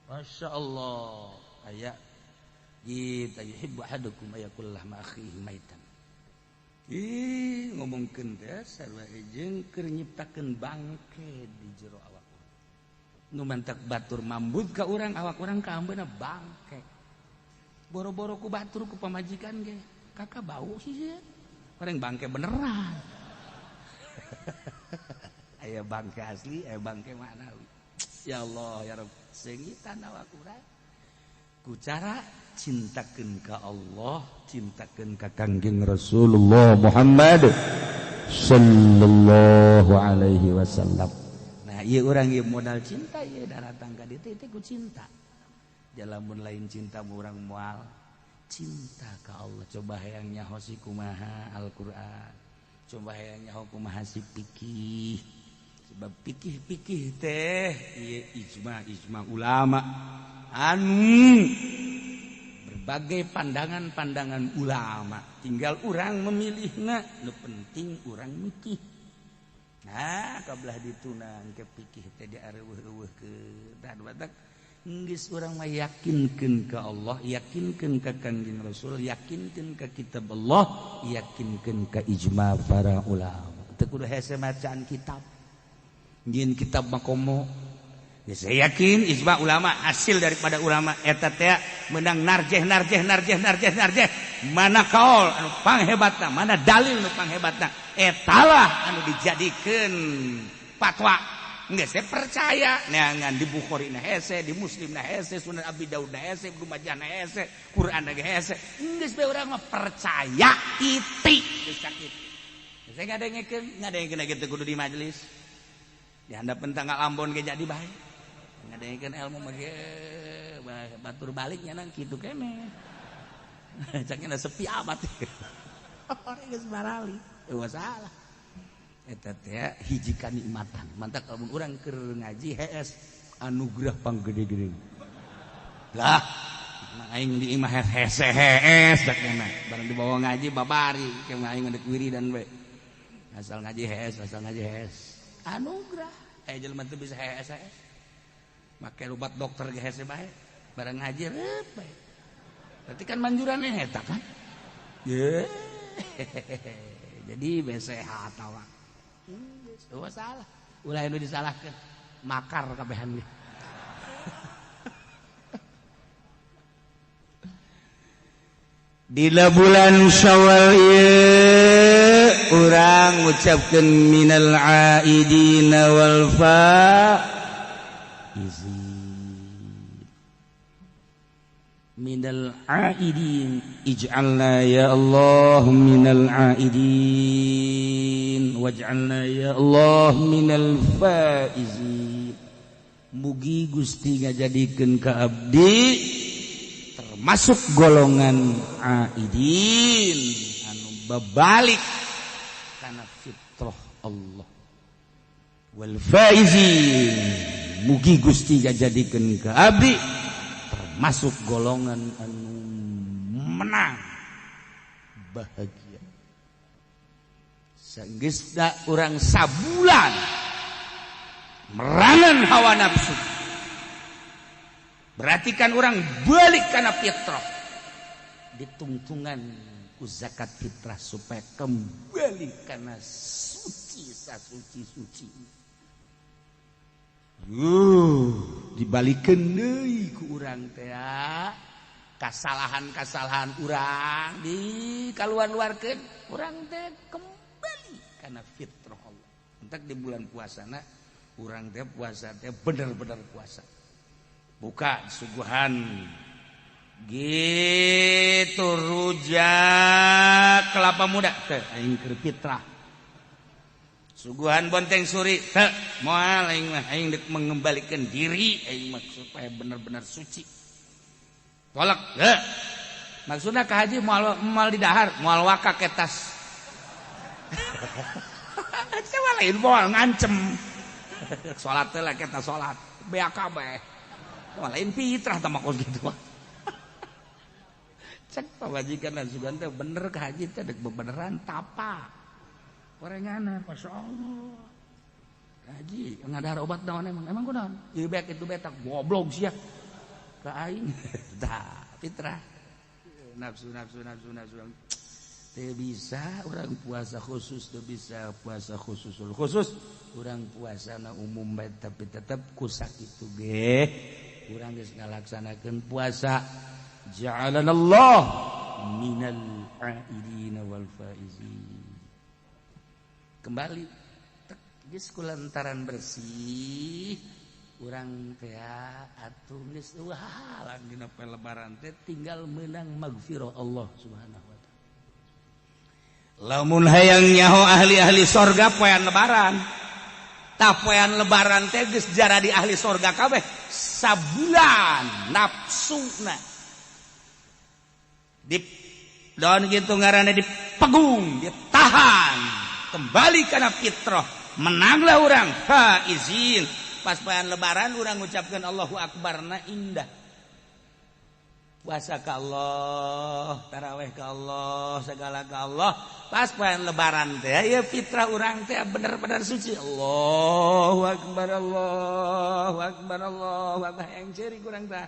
Masya Allah aya kita yuhibbu ahadukum ayakul lahma akhihi maitan. Ih ngomongkeun teh sarua jeung keur nyiptakeun bangke di jero awak. Nu mantak batur mambut ka urang awak urang kaambeuna bangke. Boro-boro ku batur ku pamajikan ge kakak bau sih ya. Orang bangke beneran. Aya bangke asli, aya bangke maknawi. Ya Allah ya Rabb, seungitan awak urang. Ku cara cintakeun ka Allah, cintakeun ka Kangjeng Rasulullah Muhammad sallallahu alaihi wasallam. Nah, ieu urang ieu modal cinta ieu daratang ka dieu teh ku cinta. Lamun lain cinta urang moal cinta ka Allah. Coba hayang nyaho si kumaha Al-Qur'an. Coba hayang nyaho kumaha si fikih. Sebab fikih-fikih teh ieu ijma-ijma ulama anu berbagai pandangan-pandangan ulama. Tinggal urang memilihna, nu penting urang mikih. Nah, kabelah dituna ke fikih teh diareuweuh-euweuhkeun. Tah batak geus urang mah yakinkeun ka Allah, yakinkeun ka Kangjeng Rasul, yakinkeun ka kitab Allah, yakinkeun ka ijma para ulama. Teu kudu hese macaan kitab. Nyieun kitab mah komo. Ya saya yakin ijma ulama hasil daripada ulama eta teh menang narjeh narjeh narjeh narjeh narjeh. Mana kaul anu panghebatna, mana dalil nu panghebatna, etalah anu dijadikeun fatwa. Enggak, saya percaya neangan di Bukhari na hese, di Muslim na hese, Sunan Abi Daud na hese, Ibnu Majah na hese, Quran na hese. Geus bae urang mah percaya titik geus sakit. Saya ngadengekeun, ngadengekeun kitu kudu di majelis. Di handapeun tanggal Ambon ge jadi bae. Ngadengekeun ilmu mah ge batur balik nya nang kitu keneh. Caknya sepi amat. Orang geus barali, eueuh salah. Eta teh hiji kanikmatan. Mantak lamun urang keur ngaji hees anugerah panggede-gede. Lah, aing di imah hese hees cakna. Barang dibawa ngaji babari, ke aing ngeudek wiridan we. Asal ngaji hees, asal ngaji hees. Anugerah. Aya jelema teu bisa hees hees. Make obat dokter ge hese bae. Barang ngaji reup bae. Berarti kan manjuran eta kan? Ye. Jadi be sehat awak. Eueuh salah. Ulah anu disalahkeun. Makar kabehan ge. Dina bulan Syawal ieu urang ngucapkeun minal aidina wal faizin. Minal aidin ij'alna ya Allah minal aidin waj'alna ya Allah minal faizin. Mugi Gusti ngajadikeun ka abdi termasuk golongan aidin anu babalik kana fitrah Allah, wal faizin mugi Gusti ngajadikeun ka abdi termasuk golongan anu menang bahagia. Sanggeusna urang sabulan merangan hawa nafsu, berarti kan orang balik karena fitrah, ditungtungan ku zakat fitrah supaya kembali karena suci sasuci suci. Dibalikeun deui ku urang teh kasalahan-kasalahan urang di kaluar-luarkeun urang teh kembali karena fitrah Allah. Entak di bulan puasana urang teh puasa teh bener-bener puasa. Buka suguhan gitu rujak kelapa muda teh aing keur fitrah. Suguhan bonteng suri teh moal aing mah, aing dek mengembalikan diri aing mah supaya bener-bener suci. Tolak teh. Maksudna ka haji moal moal di dahar, moal waka ketas. Coba lain moal ngancem. Salat teh lah kita salat BAKB. Lain fitrah tah mah kos kitu. Cek pamajikan dan sugan teh bener ka haji teh dek bebeneran tapa. Korengana masyaallah. Haji ngadahar obat naon emang emang kunaon ieu bek itu betak goblok sia ka aing. Tah fitrah nafsu nafsu nafsu nafsu teu bisa urang puasa khusus, teu bisa puasa khusus khusus, urang puasana umum bae tapi tetep ku sakitu ge urang geus ngalaksanakeun puasa. Ja'alanallah minal aidin wal faizin. Kembali geus kulantaran bersih urang teh atuh geus eueuh halang dina poe lebaran teh tinggal meunang magfirah Allah Subhanahu wa taala. Lamun hayang nyaho ahli-ahli sorga poean lebaran, tah poean lebaran teh geus jaradi ahli sorga kabeh sabulan nafsuna di daun gitu ngaranna dipegung, ditahan kembali kana fitrah, menanglah urang faizin. Pas poean lebaran urang ngucapkeun Allahu Akbar na indah, puasa ka Allah, taraweh ka Allah, segala ka Allah. Pas poean lebaran teh ya fitrah urang teh bener-bener suci. Allahu Akbar, Allahu Akbar, Allahu Akbar, yang ceurik urang teh.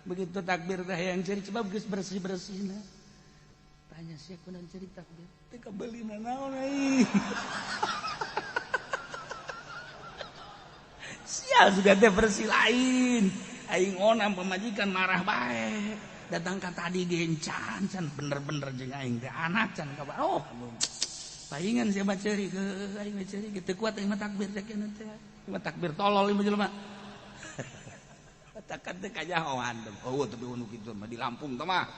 Begitu takbir teh yang ceurik sebab geus bersih-bersihna. Tanya sia kunaon ceurik takbir? Teu kabeulina naon aing. Sial juga teh bersih lain. Aing onam pemajikan marah bae. Datang ka tadi gencan can bener-bener jeung aing teh anak can kabar. Oh, palingan sia mah ceurik aing mah ceurik teu kuat aing mah takbir teh keun teh. Mah takbir tolol ieu jelema. Takkan teu kajahoan. Oh, tapi nu kitu mah di Lampung teh mah.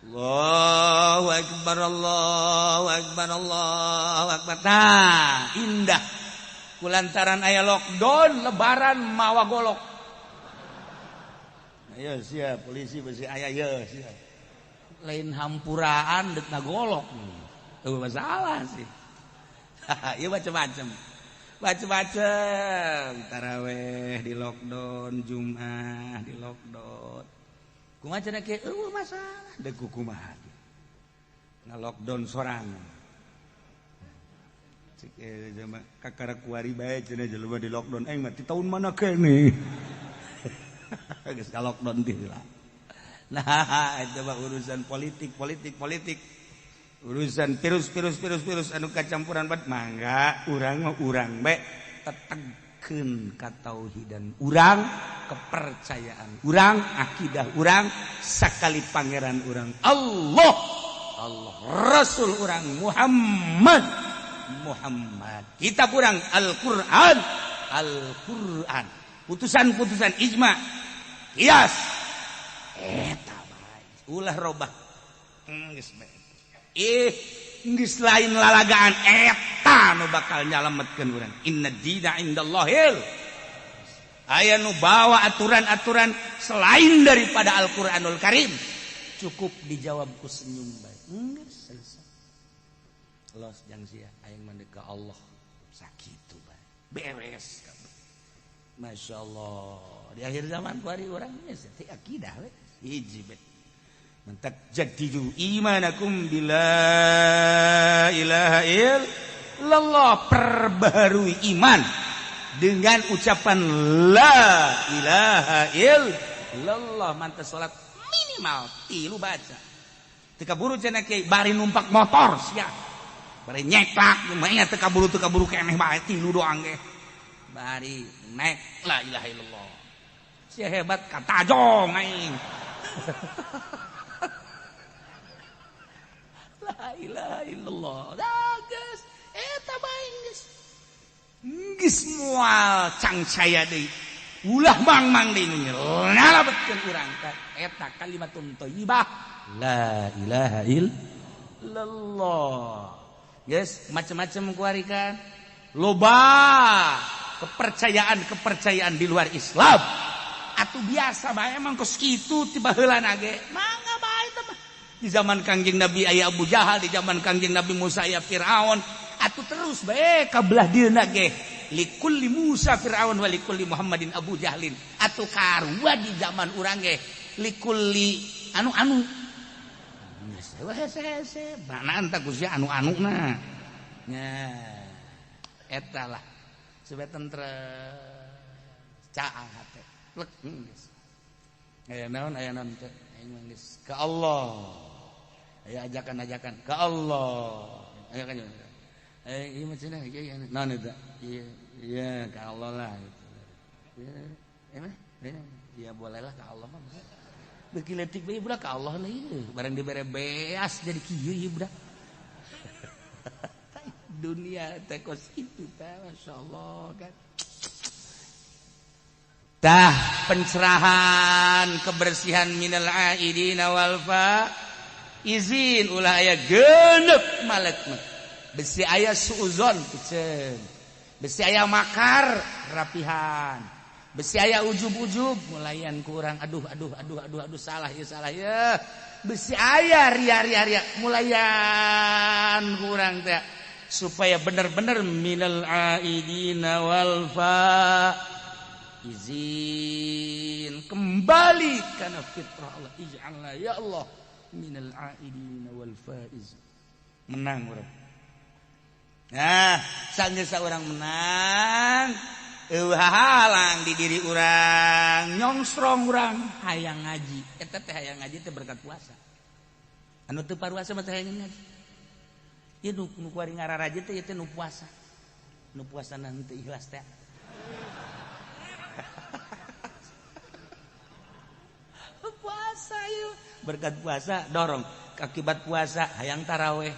Allahu Akbar, Allahu Akbar, Allahu Akbar. Tah, indah. Kulantaran aya lockdown lebaran mawa golok. Ayo siap polisi besi aya ye siap. Lain hampuraan deuk ngagolok. Eueuh masalah sih. Ieu macem-macem. Macem-macem. Taraweh di lockdown, Jumat di lockdown. Kumaha cenah kieu eueuh masalah deuk kumaha. Nga-lockdown sorangan. Cek jelema kakara kuari bae cenah jelema di lockdown aing mah ti taun mana keneh. Geus ka lockdown teh lah. Nah, itu mah urusan politik, politik, politik. Urusan virus, virus, virus, virus anu kacampuran bat mangga urang mah urang bae tetegkeun katauhidan urang, kepercayaan urang, akidah urang, sakali pangeran urang Allah, Allah, Rasul urang Muhammad, Muhammad. Kitab urang Al-Qur'an, Al-Qur'an. Putusan-putusan ijma, kias. Eta bae. Ulah robah. Geus bae. Ih, geus lain lalagaan eta nu bakal nyalametkeun urang. Inna dina indallahil. Aya nu bawa aturan-aturan selain daripada Al-Qur'anul Karim. Cukup dijawab ku senyum bae. Geus selesai. Los jang sia aing mandek ka Allah. Sakitu bae. Beres kabeh. Masya Allah. Di akhir zaman kuari urang geus teh akidah we. Hiji bae. Mentak jadidu imanakum bila ilaha illallah, perbaharui iman dengan ucapan la ilaha illallah. Mantas salat minimal 3 baca. Teu kaburu cenah kiai bari numpak motor sia. Bari nyeklak mah teu kaburu keneh bae 3 doang ge. Bari naik la ilaha illallah. Sia hebat katajong aing. La ilaha illallah. Dah geus eta bae geus. Geus moal cangcaya deui. Ulah mang-mang deui nu nyalabetkeun urang ka eta kalimatun thayyibah la ilaha illallah. Geus macam-macam kuarikan. Loba kepercayaan-kepercayaan di luar Islam. Atuh biasa bae emang kos kitu ti baheulana ge. Mangga bae teh mah. Di zaman Kangjeng Nabi aya Abu Jahal, di zaman Kangjeng Nabi Musa aya Firaun. Atuh terus bae ka belah dieuna ge. Likulli Musa Firaun wa likulli Muhammadin Abu Jahlin. Atuh karua di zaman urang ge likulli anu-anu. Geus hese-hese, mana tah ku sia anu-anuna. Nya eta lah. Supaya tentrem caang hate. Plek geus. Aya naon teh? Aing mah geus ka Allah. Aya ajakan-ajakan ka Allah. Aya kan. Eh ieu mah cenah ieu naon eta? Iya, iya ka Allah lah gitu. Iya, mah? Ya bolehlah ka Allah mah. Beuki leutik bae budak ka Allah lah ieu. Barang dibere beas jadi kieu ieu budak. Dunia teh kos kitu teh masyaallah kan. Tah pencerahan kebersihan minal aidina wal fa izin ulah aya genep malek mah. Besi aya suuzon piceun. Besi aya makar rapihan. Besi aya ujub-ujub mulayan kurang aduh aduh aduh aduh aduh salah ya. Besi aya ria ria ria mulayan kurang teh supaya benar-benar minal aidina wal fa izin kembali karena fitrah Allah ij'alna ya Allah minal aidina wal faiz menang urang. Nah sanggeus urang menang eueuh halang di diri urang nyongsrong urang hayang ngaji eta teh hayang ngaji teh berkat puasa anu teu paruasa mah teh hayang ngaji. Ieu nu kuari ngararaje teh ieu teh nu puasa. Nu puasana henteu ikhlas teh. Puasa ieu berkat puasa dorong akibat puasa hayang taraweh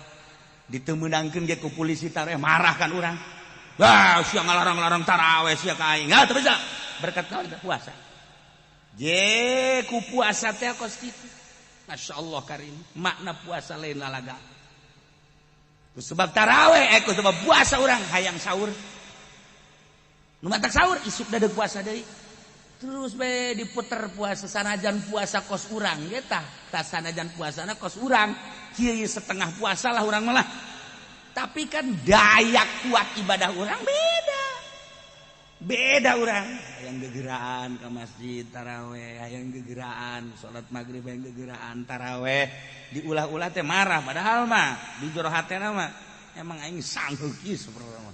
diteu meunangkeun ge ku polisi taraweh marah kan urang. Wah, sia ngalarang-larang taraweh sia ka aing. Hah, teu bisa. Berkat naon puasa. Je ku puasa teh kos kitu. Masyaallah karim, makna puasa lain lalaga. Ku sebab taraweh ku sebab puasa urang hayang sahur. Nu matak sahur isuk dadeuk puasa deui. Terus bae diputer puasa sanajan puasa kos urang ge tah, tah sanajan puasana kos urang, kieu setengah puasa lah urang malah. Tapi kan daya kuat ibadah urang beda. Beda urang. Hayang gegeraan ke masjid taraweh, hayang gegeraan salat maghrib, hayang gegeraan taraweh. Diulah-ulah teh marah padahal mah di jero hatena mah emang aing sanggup kieu sebenarnya.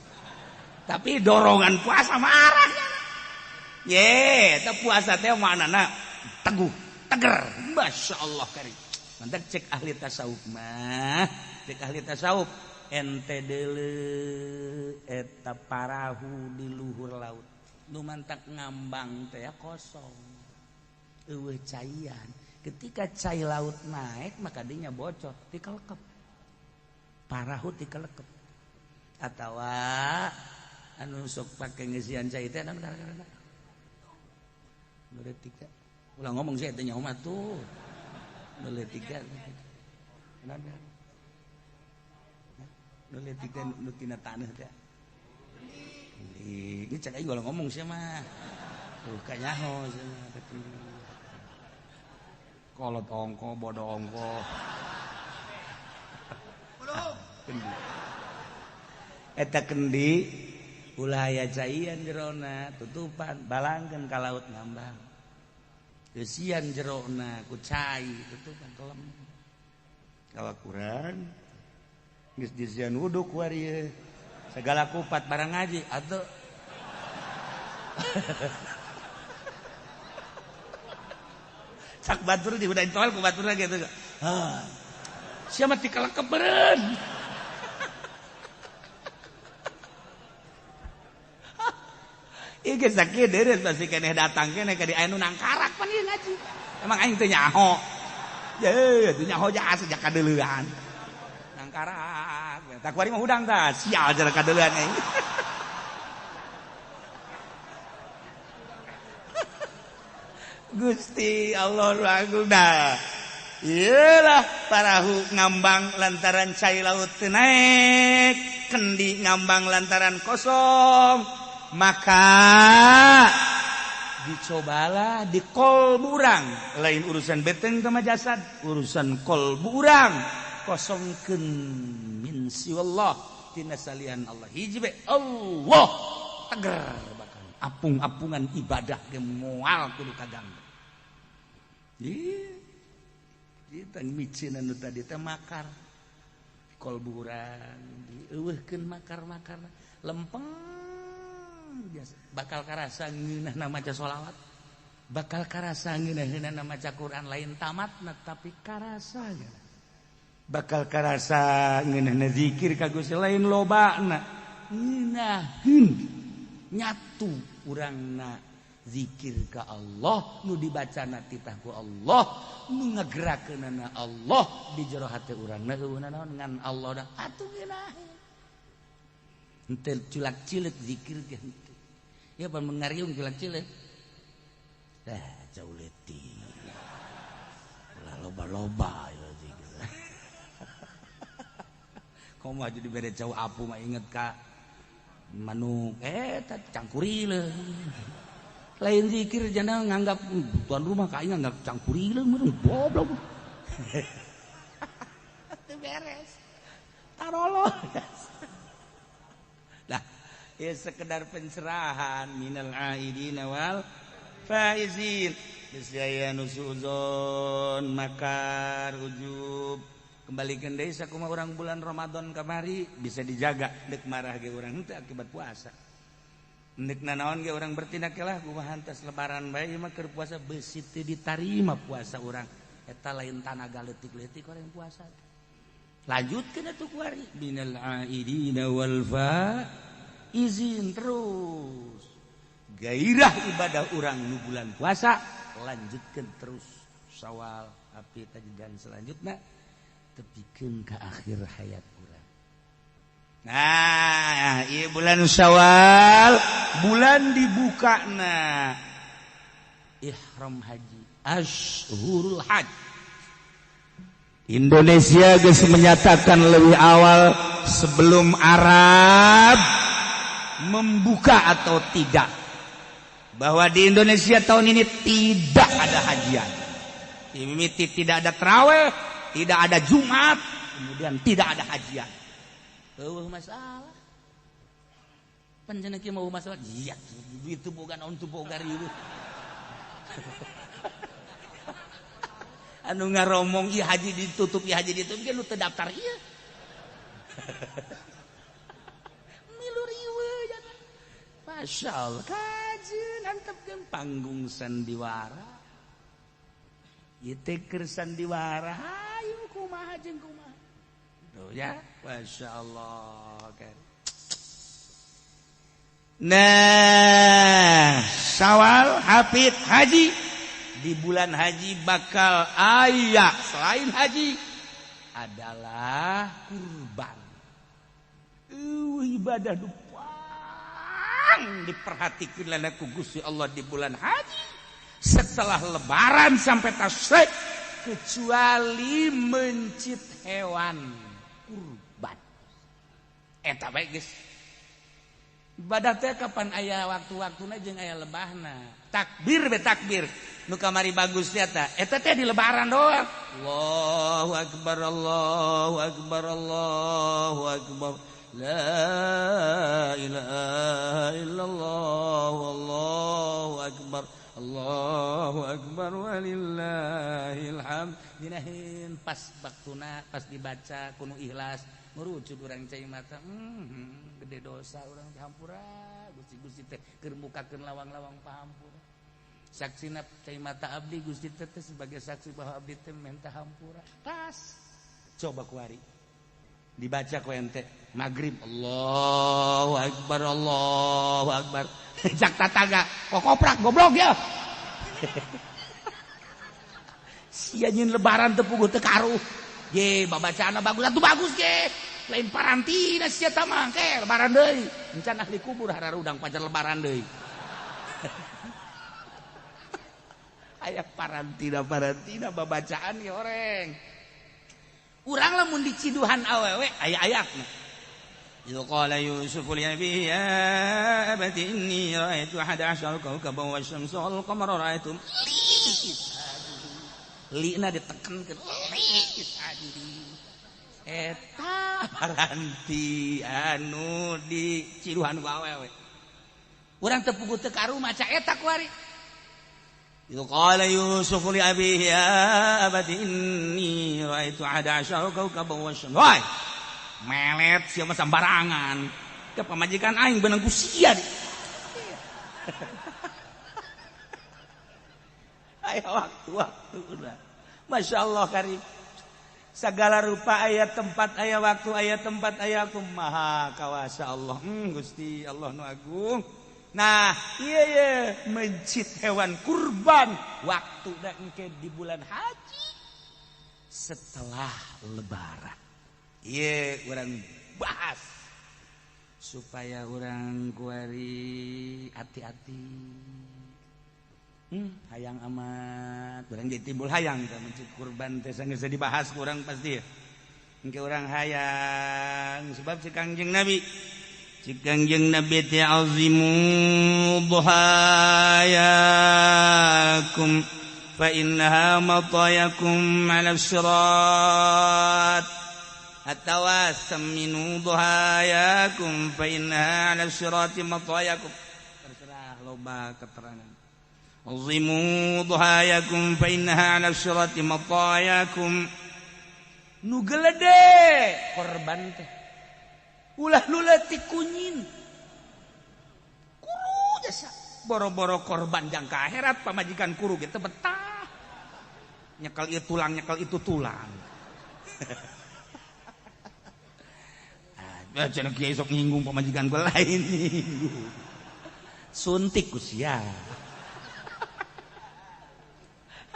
Tapi dorongan puasa marah. Ye, eta puasa teh maknana teguh, teger. Masyaallah karim. Mantak cek ahli tasawuf mah, cek ahli tasawuf ente deuleu eta parahu di luhur laut. Nu mantak ngambang teh kosong. Eueuh caian. Ketika cai laut naik maka dinya bocor, tikelekep. Parahu tikelekep. Atawa anu sok pake ngeusian cai teh anu gara-gara. Nu leutik teh. Ulah ngomong sih eta nyaho mah tuh. Nu leutik teh. Nu leutik teh nu tina taneuh teh. Ini cek aing ulah ngomong sia mah. Tuh kanyaho sia mah. Kolot ongko, bodoh ongko. Kendi. Eta kendi ulah aya caian jerona tutupan balangkeun ka laut ngambang. Eusian jerona ku cai tutupan kelem. Kawakuran geus disian wudu ku ari segala kupat barang ngaji atuh. Sak batur di udah intoel ku batur lagi atuh. Hah. Sia mah tikalekep beureun. Ieu geus sakieu deureus pasti keneh datang keneh ka di aya nu nangkarak pan ieu ngaji. Emang aing teu nyaho. Ye, teu nyaho ja sejak kadeuleuan. Nangkarak. Tah kuari mah hudang tah, sial jara kadeuleuan aing. Gusti Allah agung dah. Iyalah parahu ngambang lantaran cai laut teu naek, kendi ngambang lantaran kosong. Maka dicobalah di kolbu urang, lain urusan beteng sama jasad, urusan kolbu urang kosongkeun min siwallah tina salian Allah. Hiji be Allah teger bahkan apung-apungan ibadah ge moal kudu kaganggu. Ieu kita micin anu tadi teh makar kolbu urang dieuweuhkeun makar-makar lempeng Biasa bakal karasa ngeunahna maca sholawat, bakal karasa ngeunahna maca Quran, lain tamatna tapi karasa geuna. Bakal karasa ngeunahna zikir ka Gusti, lain lobana, ngeunaheun nyatu urangna zikir ka Allah, nu dibacana titah ku Allah, nu ngagerakeunana Allah di jero hate urangna, eueuh naon ngan Allah dah atuh ngeunaheun. Henteu culak-cileuk zikir teh henteu. Ya pan mengariung culak-cileuk. Dah jauh leutik. Ulah loba-loba ya zikir. Komo aja dibere jauh apu mah inget ka manuk eta cangkurileung. Lain zikir jana nganggap tuan rumah ka aing nganggap cangkurileung meureun goblok. Teu beres. Tarolo. Nah, ya sekedar pencerahan minal aidina wal faizin. Geus aya nu suuzon, makar, ujub. Kembalikan deui sakumaha urang bulan Ramadan kamari bisa dijaga deuk marah ge urang henteu akibat puasa. Deuk nanaon ge urang bertindak lah kumaha tas lebaran bae mah keur puasa beusi teu ditarima puasa urang. Eta lain tanaga leutik-leutik orang puasa. Lanjutkeun atuh kuari minal aidina wal faizin terus. Gairah ibadah urang nu bulan puasa lanjutkeun terus Syawal, api dan selanjutnya tepikeun ka akhir hayat urang. Nah, ieu bulan Syawal, bulan dibukana ihram haji, ashurul hajj. Indonesia geus menyatakan lebih awal sebelum Arab membuka atau tidak bahwa di Indonesia tahun ini tidak ada hajian. Mimiti tidak ada terawih, tidak ada Jumat, kemudian tidak ada hajian. Eueuh masalah. Panjenengan kieu mau masalah? Iya, itu boga naon tuh boga riweuh. Anu ngaromong ieu haji ditutup, ieu haji ditutup, ge nu teu daftar ieu. Milu riweuh jangan. Masya Allah, kajeun antepkeun panggung sandiwara. Ieu teh keur sandiwara, hayu kumaha jeung kumaha. Tuh ya, Masya Allah. Nah, Syawal hafid haji. Di bulan haji bakal aya selain haji adalah kurban. Ibadah dupang diperhatikan lana ku Gusti Allah di bulan haji setelah lebaran sampai tasyrik kecuali mencit hewan kurban. Eta bae geus. Ibadah teh kapan aya waktu-waktuna jeung aya lebahna. Takbir be takbir. Nu kamari bagus teh eta. Eta teh di lebaran doang. Allahu akbar, Allahu akbar, Allahu akbar. La ilaha illallah, Allahu akbar. Allahu akbar walillahil hamd. Dinahin pas waktuna pas dibaca kuno ikhlas ngurucut urang cai mata. Gede dosa urang dihampura. Gusti-gusti teh keur mukakeun lawang-lawang pahampura. Saksina cai mata abdi Gusti teh sebagai saksi bahwa abdi teh minta hampura. Tas. Coba kuari. Dibaca ku ente maghrib Allahu akbar, Allahu akbar. Jak tataga kokoprak goblok ya. Sia nyin lebaran teu puguh teu karuh. Ye babacaanna bagus atuh bagus ge. Lain parantina sia tah mah ke lebaran deui. Encan ahli kubur hararudang pacar lebaran deui. Aya parantina babacaan ge oreng. Urang lamun diciduhan awewe aya ayatna. إذ قال يوسف لأبيه يا أبت إني رأيت 11 كوكبا والشمس والقمر رأيتهم li lina ditekankeun li sajidin. Eta paranti anu diciduhan ku awewe. Urang teu puguh teu karu maca eta kuari. إذ قال يوسف لأبيه يا أبت إني رأيت 11 كوكبا والشمس. Woi, melet sia mah sembarangan. Ke pamajikan aing beunang ku sia. Aya waktu-waktu udah. Masya Allah karim. Segala rupa aya tempat aya waktu aya tempat aya aku maha kawasa Allah. Gusti Allah nu agung. Nah, iya iya mencit hewan kurban waktu dan engke di bulan haji setelah lebaran. Iya, urang bahas supaya urang kuari hati-hati. Hayang amat urang jadi timbul hayang teh mencit kurban teh sanggeus dibahas ku urang pasti ya. Engke urang hayang sebab si Kangjeng Nabi teh azimu dhahayakum fa innaha matayakum 'ala sirat atawa saminu dhahayakum fa innaha 'ala sirati matayakum. Terserah loba keterangan. Azimu dhahayakum fa innaha 'ala sirati matayakum. Nu gelede korban teh ulah nu leutik kunyin kuru jasa boro-boro korban jangka akhirat pamajikan kuru ge teu betah nyekel ieu tulang nyekel itu tulang. Ah cenah kiai sok nyinggung pamajikan gua lain nyinggung suntik ku sia.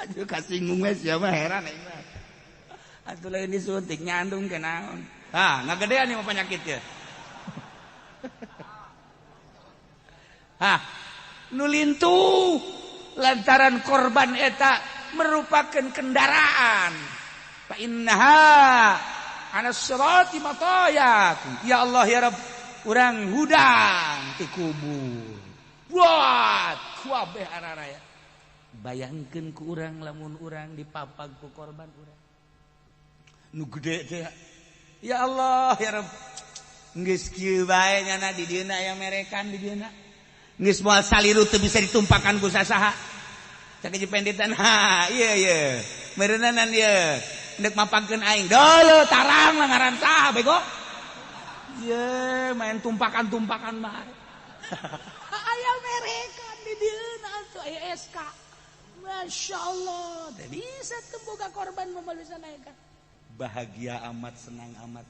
Aduh kasinggung we sia mah heran aing mah. Atuh lain disuntik nyandung ke naon. Ah, ngagedean ieu mah penyakit ya. Hah, nu lintuh lantaran korban eta merupakan kendaraan. Fa innaha 'ala sirati matayakum. Ya Allah ya Rabb, urang hudang ti kubur. Buat kuabeh araraya. Bayangkeun ku urang lamun urang dipapag ku korban urang. Nu gede teh. Ya Allah ya Rabb. Geus kieu bae nyana di dieuna aya merekan di dieuna. Geus moal saliru teu bisa ditumpakan ku sasaha. Cak jipenditan ha ieu ieu. Meureunanan ieu. Endek mapagkeun aing. Deuleu tarang lah ngaran saha bego. Ye main tumpakan-tumpakan bae. Aya merekan di dieuna atuh aya SK. Masya Allah, teu bisa teu boga korban moal bisa naekan. Bahagia amat, senang amat.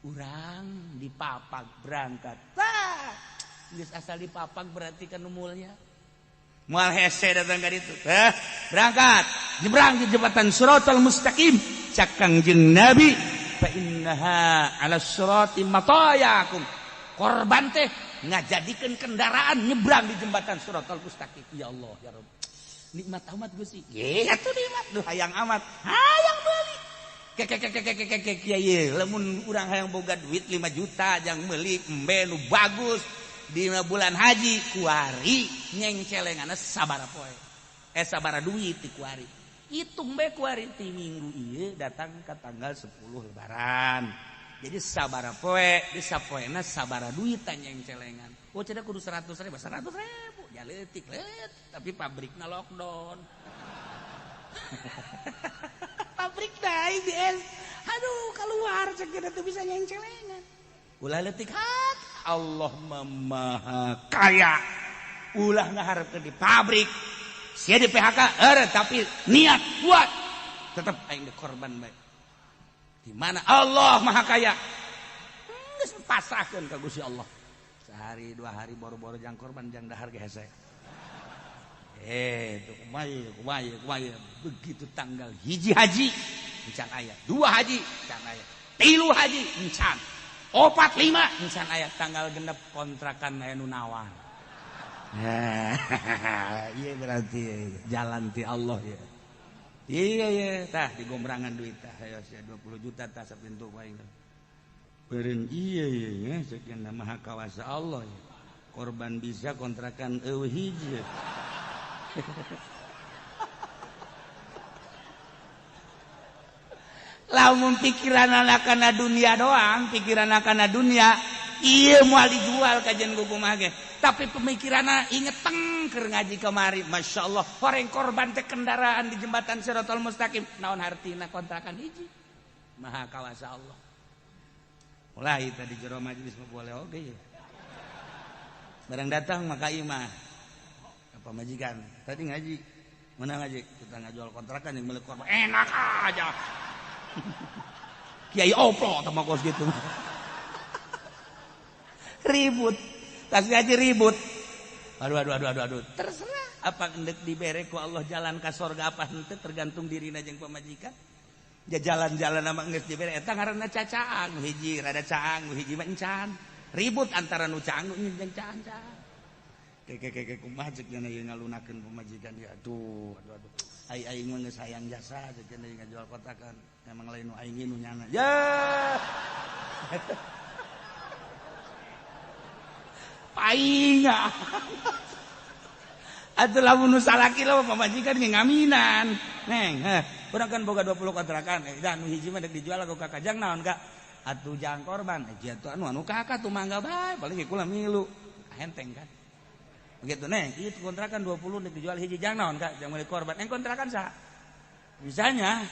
Urang dipapag berangkat. Tah, geus asal dipapag berarti kan mulya. Moal hese datang ka ditu. Heh, berangkat. Nyebrang di jembatan Siratal Mustaqim. Cak Kangjeng Nabi, fa innaha 'ala sirati matayakum. Korban teh ngajadikeun kendaraan nyebrang di jembatan Siratal Mustaqim. Ya Allah ya Rabb. Nikmat amat Gusti. Ye, atuh nikmat. Duh hayang amat. Hayang meuli. Kek kiai lamun urang hayang boga duit 5 juta jang meuli embe nu bagus di bulan haji kuari nyengcelenganna sabaraha poe. Sabaraha duit ti kuari. Hitung bae kuari ti minggu ieu datang ka tanggal 10 lebaran. Jadi sabaraha poe, di sapoena sabaraha duit nyengcelengan. Oh cenah kudu 100 ribu, 100 ribu. Ya leutik leutik, tapi pabrikna lockdown. Pabrik dah IBS. Aduh keluar cek teu bisa nyengcelengan. Ulah leutik hat, Allah Maha Kaya. Ulah ngaharepkeun di pabrik. Sia di PHK, tapi niat kuat. Tetep aing korban bae. Di mana Allah Maha Kaya. Geus pasrahkeun ka Gusti Allah. Sehari dua hari boro-boro jang korban jang dahar ge hese. Itu kumaha begitu tanggal 1 haji encan aya, 2 haji encan aya, 3 haji encan, 4 5 encan aya, tanggal genep kontrakan aya nu nawar. Iya berarti jalan ti Allah ya. Iya iya tah digombrangan duit tah ayo sia 20 juta tah sapintu aing. Beureun iya iya sekian maha kawasa Allah ya. Korban bisa kontrakan eueuh hiji. Lamun pikiran anak-anak dunia doang, pikiran anak-anak dunia, iya moal dijual kajian kumaha ge. Tapi pemikiranna inget teng keur ngaji kemari, Masya Allah, horeng korban teh kendaraan di jembatan Siratal Mustaqim, naon hartina kontrakan hiji. Maha kawasa Allah. Mulai tadi jero majelis mah boleh oge ya. Barang datang maka imah. Pamajikan tadi ngaji mana ngaji kita ngajual kontrakan yang milik korban enak aja. Kiai oplo sama kos gitu. Ribut tas ngaji ribut. Aduh aduh aduh aduh aduh. Terserah apa endek dibere ku Allah jalan ka sorga apa henteu tergantung dirina jeung pamajikan. Ja jalan-jalan sama geus dibere eta ngaranna cacaang hiji rada caang hiji mah encan. Ribut antara nu caang jeung caang. Keke kumaha ceuk nya ieu ngalunakeun pamajikan ya aduh aduh aduh. Ai aing mah geus hayang jasa ceuk nya ngajual kontrakan. Emang lain nu aing nu nyana. Ya. Painga. Atuh lamun nu salaki lah pamajikan ge ngaminan. Neng, heh, urang kan boga 20 kontrakan. Eh, nu hiji mah deuk dijual ku kakak jang naon ka? Atuh jang korban. Eh, atuh anu anu kakak tuh mangga bae, paling ge kula milu. Henteng kan. Begitu neng, itu kontrakan 20 deuk dijual hiji jang naon ka? Jang meuli korban. Neng kontrakan saha? Bisanya.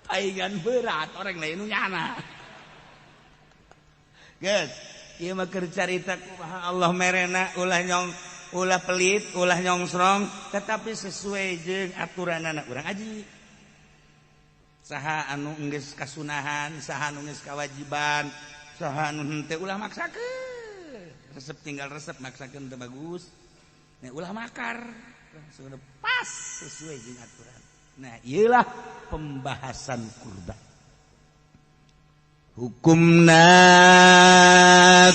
Paingan berat orang lain nu nyana. Guys, ieu mah keur carita kumaha Allah merena ulah nyong ulah pelit, ulah nyongsrong, tetapi sesuai jeung aturanana urang aji. Saha anu geus kasunahan, saha anu geus kawajiban, saha anu henteu ulah maksakeun. Resep tinggal resep maksakeun teu bagus. Nah, ulah makar. Sudah pas sesuai jeung aturan. Nah, ieulah pembahasan kurban. Hukumna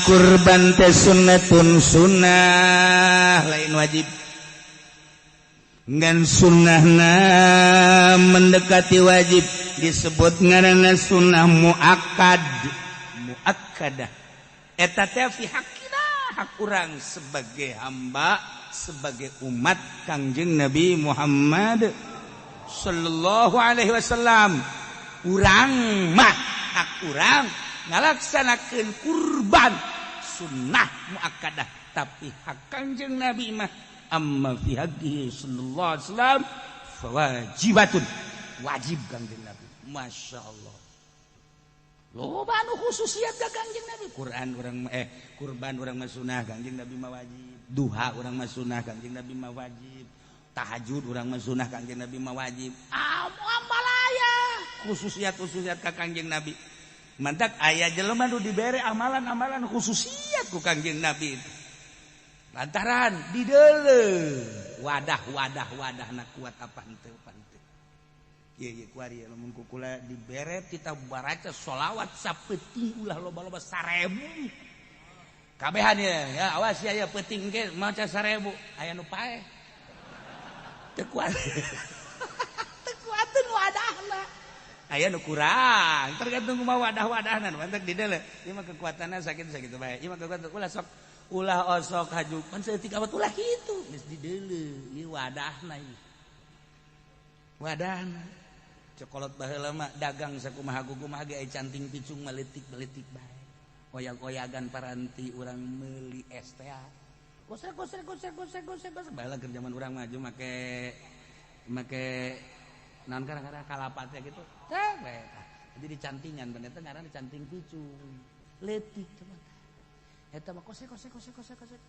kurban teh sunnatun sunnah lain wajib. Ngan sunnahna mendekati wajib disebut ngaranna sunnah muakkad. Muakkadah. Eta teh fi haqqina, hak urang sebagai hamba, sebagai umat Kangjeng Nabi Muhammad sallallahu alaihi wasallam. Urang mah hak urang ngalaksanakeun kurban sunnah muakkadah, tapi hak Kangjeng Nabi mah amma fi haqqihi sallallahu alaihi wasallam fawajibatun, wajib Kangjeng Nabi. Masya Allah. Loba anu khususiat ka Kangjeng Nabi. Quran urang kurban urang mah sunnah, Kangjeng Nabi mah wajib. Duha urang mah sunnah, Kangjeng Nabi mah wajib. Tahajud urang mah sunnah, Kangjeng Nabi mah wajib. Amalaya khususiat-khususiat ka Kangjeng Nabi. Mantak aya jelema nu dibere amalan-amalan khususiat ku Kangjeng Nabi. Lantaran dideuleu wadah-wadah wadahna kuat apa henteu apa henteu. Ieu ieu kuari lamun ku kula dibere kita baraca sholawat sapeuting ulah loba-loba 1000. Kabehan ya, ya awas ya ya peuting ge maca 1000 aya nu paeh. Teu kuat. Teu kuateun wadahna. Aya nu kurang, tergantung kumaha wadah-wadahna. Mantak dideuleu. Ieu mah kekuatanna sakitu sakitu bae. Ieu mah kekuatan ulah sok ulah osok haju pan saeutik awat ulah kitu geus dideuleu ieu wadahna ieu. Wadahna. Cokolot baheula mah dagang sakumaha kumaha ge aya canting picung mah leutik-leutik bae. Oyag-oyagan paranti urang meuli es teh. Gosek gosek gosek gosek gosek gosek baheula keur zaman urang maju make make naon gara-gara kalapa teh gitu. Teh bae tah. Jadi dicantingan bener teh ngaranna canting picung. Leutik coba. Eta mah kosek kosek kosek kosek kosek.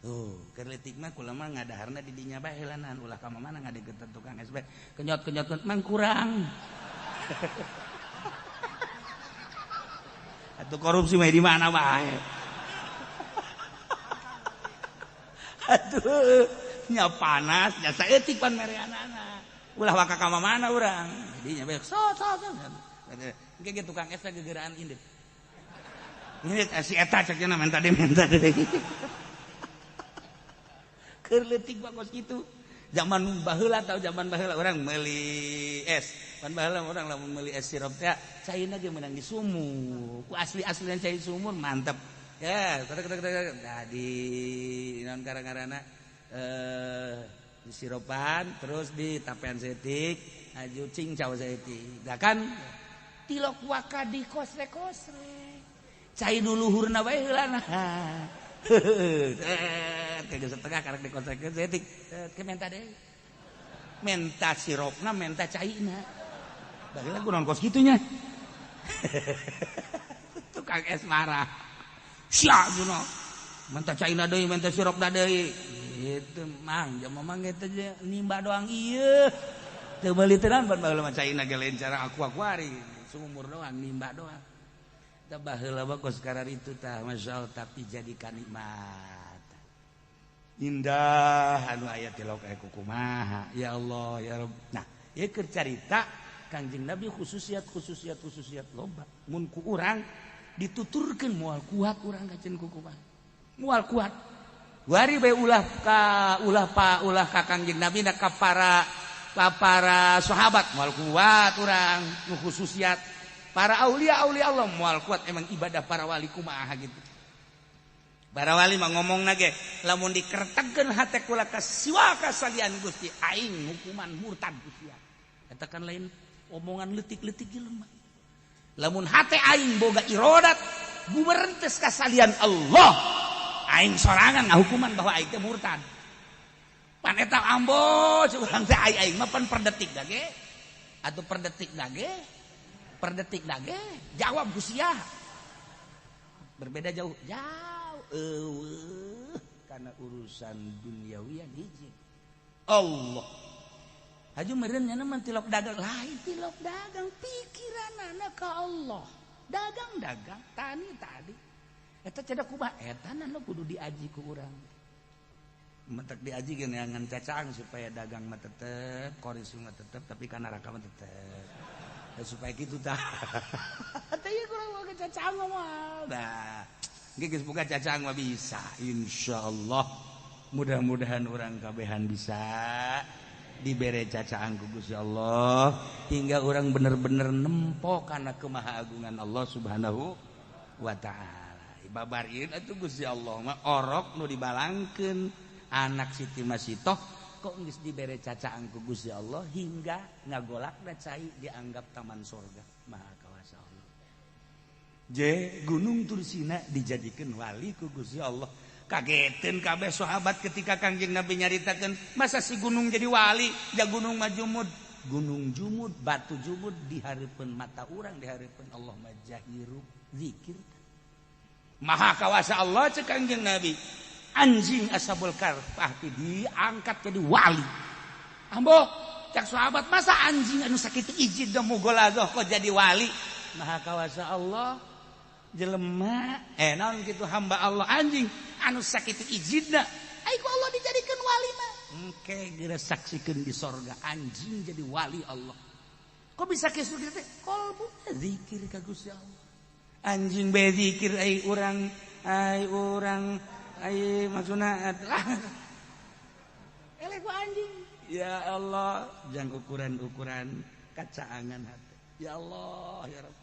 Tuh, keur leutik mah kula mah ngadaharna di dinya bae heulanan ulah ka mana ngadeukeutan tukang es bae. Kenyot-kenyot mang kurang. Atuh korupsi mah di mana bae. Atuh nya panas nya saeutik pan mereanana. Ulah waka ka mana urang. Jadi nya bae so so so. Engke ge tukang es teh gegeraan indit. Ini si eta cek nya minta deui minta deui. Keur leutik mah kos kitu. Zaman baheula tau zaman baheula urang meuli es. Pan baheula urang lamun meuli es sirup teh caina ge meunang di sumur. Ku asli-aslian cai sumur mantep. Ya, nah di naon gara-garana di sirupan terus di tapean setik, aju cincau setik. Da kan tilok waka di kosre-kosre. Cai nu luhurna bae heulana. Kayak setengah karek dikosrekeun setik. Ke menta deui. Menta sirupna, menta caina. Baheula kunaon kos kitu nya. Tukang es marah. Sia jono. Menta caina deui, menta sirop deui. Gitu mang, jam mamang eta nimba doang ieu. Teu meuli teunan pan baheula mah caina ge lain cara aku kuari. Sumur doang nimba doang. Tah baheula mah kos kararitu tah masyaallah tapi jadi kanikmat. Indah anu aya tilok aya kumaha. Ya Allah ya Rabb. Nah, ieu keur carita Kangjeng Nabi khususiat khususiat khususiat loba. Mun ku urang dituturkeun moal kuat urang kaceun ku kumaha. Moal kuat. Wari bae ulah ka ulah pa ulah ka Kangjeng Nabi na ka para sahabat moal kuat urang nu khususiat. Para aulia aulia Allah moal kuat emang ibadah para wali kumaha gitu. Para wali mah ngomongna ge lamun dikertegkeun hate kula ka siwa ka salian Gusti aing hukuman murtad Gusti. Eta kan lain omongan leutik-leutik jelema. Lamun hate aing boga irodat gumerentes ka salian Allah, aing sorangan ngahukuman bahwa aing teh murtad. Pan eta ambo urang teh aing mah pan per detik dage atuh per detik dage per detik dage jawab Gusti. Berbeda jauh jauh eueuh karena urusan duniawian hiji. Allah haju meureun nya mah tilok dagang lain tilok dagang pikiranana ka Allah. Dagang-dagang tani tadi eta cedak kumaha eta nu kudu diaji ku urang. Mentek diaji ge neangan cacaang supaya dagang mah tetep, koris mah tetep tapi ka neraka mah tetep. Ya, supaya kitu tah. Teh ieu kurang mah cacaang mah. Nah, geus buka cacaang mah bisa insyaallah. Mudah-mudahan urang kabehan bisa dibere cacaang ku Gusti Allah hingga orang bener-bener nempo kana kemahaagungan Allah Subhanahu wa taala. Babar ieu atuh Gusti Allah mah orok nu dibalangkeun anak Siti Masitoh kok geus dibere cacaang ku Gusti Allah hingga ngagolakna cai dianggap taman sorga. Maha kawasa Allah. Je Gunung Tursina dijadikeun wali ku Gusti Allah. Kageteun kabeh sahabat ketika Kangjeng Nabi nyaritakeun masa si gunung jadi wali, ja gunung mah jumud. Gunung jumud, batu jumud di hareupeun mata urang, di hareupeun Allah mah jahiru zikir. Maha kawasa Allah cek Kangjeng Nabi. Anjing Ashabul Kahfi diangkat jadi wali. Ambo cek sahabat masa anjing anu sakitu ijid da mugolazoh kok jadi wali. Maha kawasa Allah jelema naon kitu hamba Allah anjing anu sakitu ijidna ai ku Allah dijadikeun wali mah. Engke geura saksikeun di sorga anjing jadi wali Allah. Kok bisa kitu teh? Kolbu zikir ka Gusti Allah. Anjing bae zikir ai urang ai maksudna eleh ku anjing. Ya Allah, jang ukuran-ukuran kacaangan hati. Ya Allah, ya Rabb.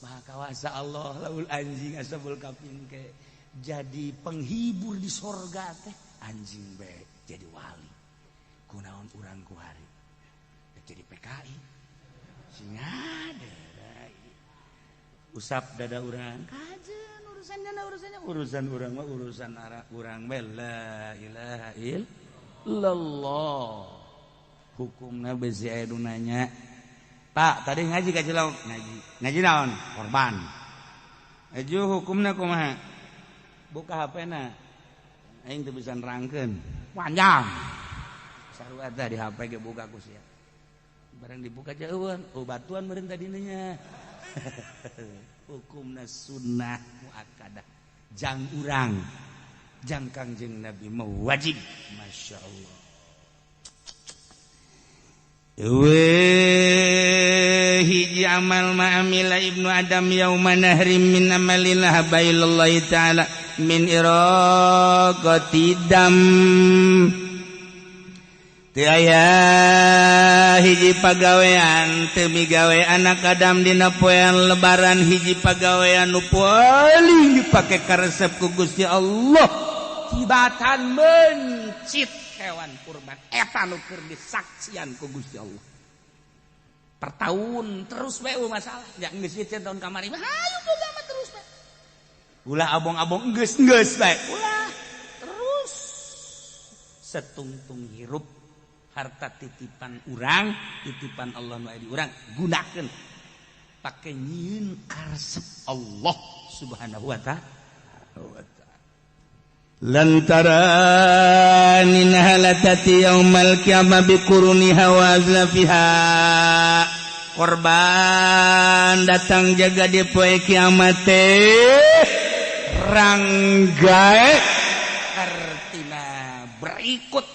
Maha kawasa Allah laul anjing Ashabul Kahfi ke jadi penghibur di sorga teh anjing bae jadi wali. Kunaon urang ku hari jadi PKI. Sing ada usap dada urang. Kajeun urusannya urusannya urusan urang mah urusan urang bae la ilaha illallah. Hukumna besi aya nu nanya. Pak, tadi ngaji ka Cilok? Ngaji. Ngaji naon? Korban. Aju hukumna kumaha? Buka HP-na. Aing teu bisa nerangkeun. Panjang. Sarua tah di HP ge buka ku sia. Barang dibuka jauhan, oh batuan meureun tadina nya. Hukumna sunnah muakkadah. Jang urang. Jang Kangjeng Nabi mah wajib. Masya Allah. Hiji amal ma'amila Ibnu Adam yauma nahrim min amalin habaillahi ta'ala min iraqati dam. Teu aya hiji pagawean teu migawe anak Adam dina poean lebaran hiji pagawean nu paling dipake karesep ku Gusti Allah tibatan mencit hewan kurban eta nu keur disaksian ku Gusti Allah. Per tahun terus bae masalah. Ya geus ieu tahun kamari mah hayu boga mah terus bae. Ulah abong-abong geus-geus bae. Ulah terus setungtung hirup harta titipan urang, titipan Allah nu aya di urang gunakeun pake nyieun karesep Allah Subhanahu wa ta'ala. Lantaran innaha latati yaumal qiyamah biquruniha wa azlafiha. Korban datang jaga di poe kiamat teh ranggae artina berikut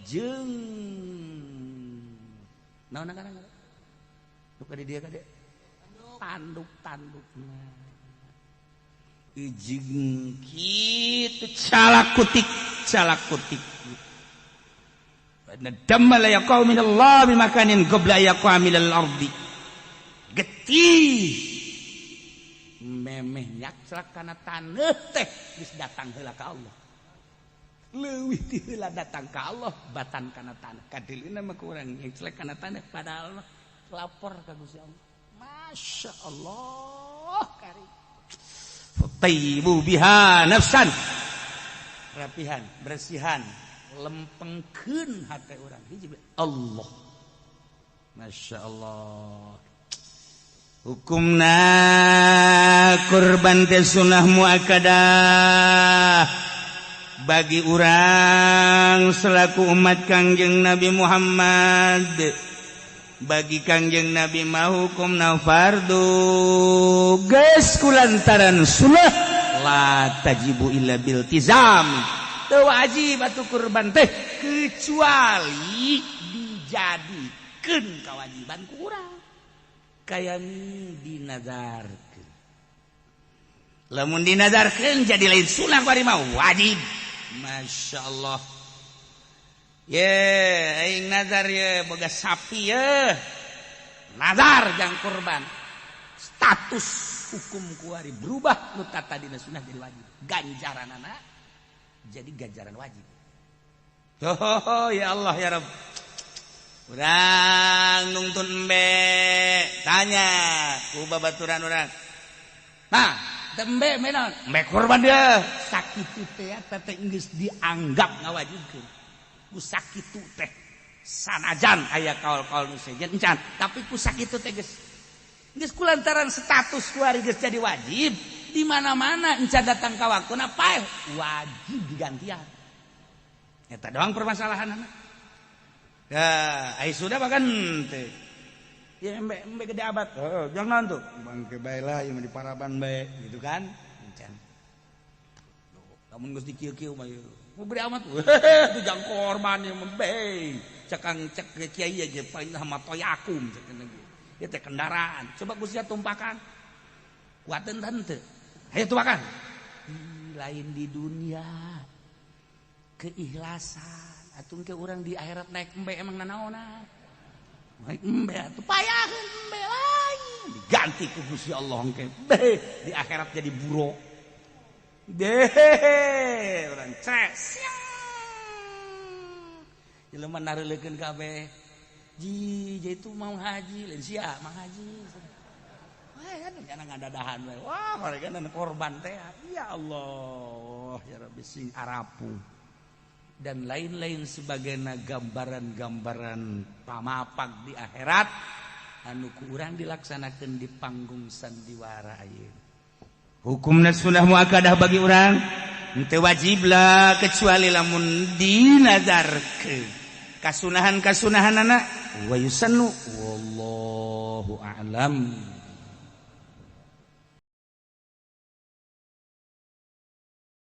jeung naon ngaranna nu ka di dieu ka dieu tanduk-tandukna jeung kitu calak kutik calak kutik. Damma la yaqau min Allah bimakanin qabla yaqa min al-ardi. Getih memeh nyakslak kana taneuh teh geus datang heula ka Allah. Leuwih ti heula datang ka Allah batan kana taneuh. Kadileuna mah kurang nyakslak kana taneuh padahal lapor ka Gusti Allah. Masya Allah karim. Tayyibu biha nafsan. Rapihan, bersihan, lempengkeun hate urang hiji Allah. Masya Allah. Hukumna kurban teh sunah muakkadah bagi urang selaku umat Kangjeng Nabi Muhammad. Bagi Kangjeng Nabi mah hukumna fardu geus kulantaran sunah la tajibu illa bil tizam. Teu wajib atuh kurban teh kecuali dijadikeun kewajiban ku urang. Kaya dinazarkeun. Lamun dinazarkeun jadi lain sunah bari mah wajib. Masya Allah. Ye, aing nazar ye boga sapi ye. Nazar jang kurban. Status hukum kuari berubah nu tadina sunah jadi wajib. Ganjaranana jadi ganjaran wajib. Oh ya Allah ya Rabb. Urang nungtun embe tanya ku babaturan urang. Nah, embe menon, embe kurban dia. Sakitu teh teh geus dianggap ngawajibkeun. Ku sakitu teh sanajan aya kaul-kaul nu sejen encan, tapi ku sakitu teh geus geus kulantaran status kuari geus jadi wajib. Di mana-mana encan datang ka waktuna paeh wajib digantian. Eta doang permasalahanana. Ya, ai sudah bahkan teh. Ya embe embe gede abat. Heeh, jangan naon tuh. Bangke bae lah ieu mah di paraban bae gitu kan. Encan. Lamun geus dikieu-kieu mah ieu. Mau gede amat. Itu jang korban ieu mah bae. Cekang cek kiai aja paling sama toyakum cek ge. Ieu teh kendaraan. Coba Gusti tumpakan. Kuateun teu? Ayo tumpakan. Lain di dunia. Keikhlasan. Atuh ke urang di akhirat naik embe emang nanaonan. Naik embe atuh payaheun embe lain. Diganti ku Gusti Allah engke. Be di akhirat jadi buruk. Deh, urang cres. Jelema nareulekeun kabeh. Ji, itu mau haji, lain sia mau haji. Wah, kan jangan ngadadahan we. Wah, mereka korban teh. Ya Allah, ya Rabbi sing arapu. Dan lain-lain sebagainya gambaran-gambaran pamapag di akhirat anu ku urang dilaksanakeun di panggung sandiwara ayeuna. Hukumna sunah muakkadah bagi urang henteu wajib lah kecuali lamun dinazarkeun. Kasunahan-kasunahanana wa yusannu wallahu a'lam.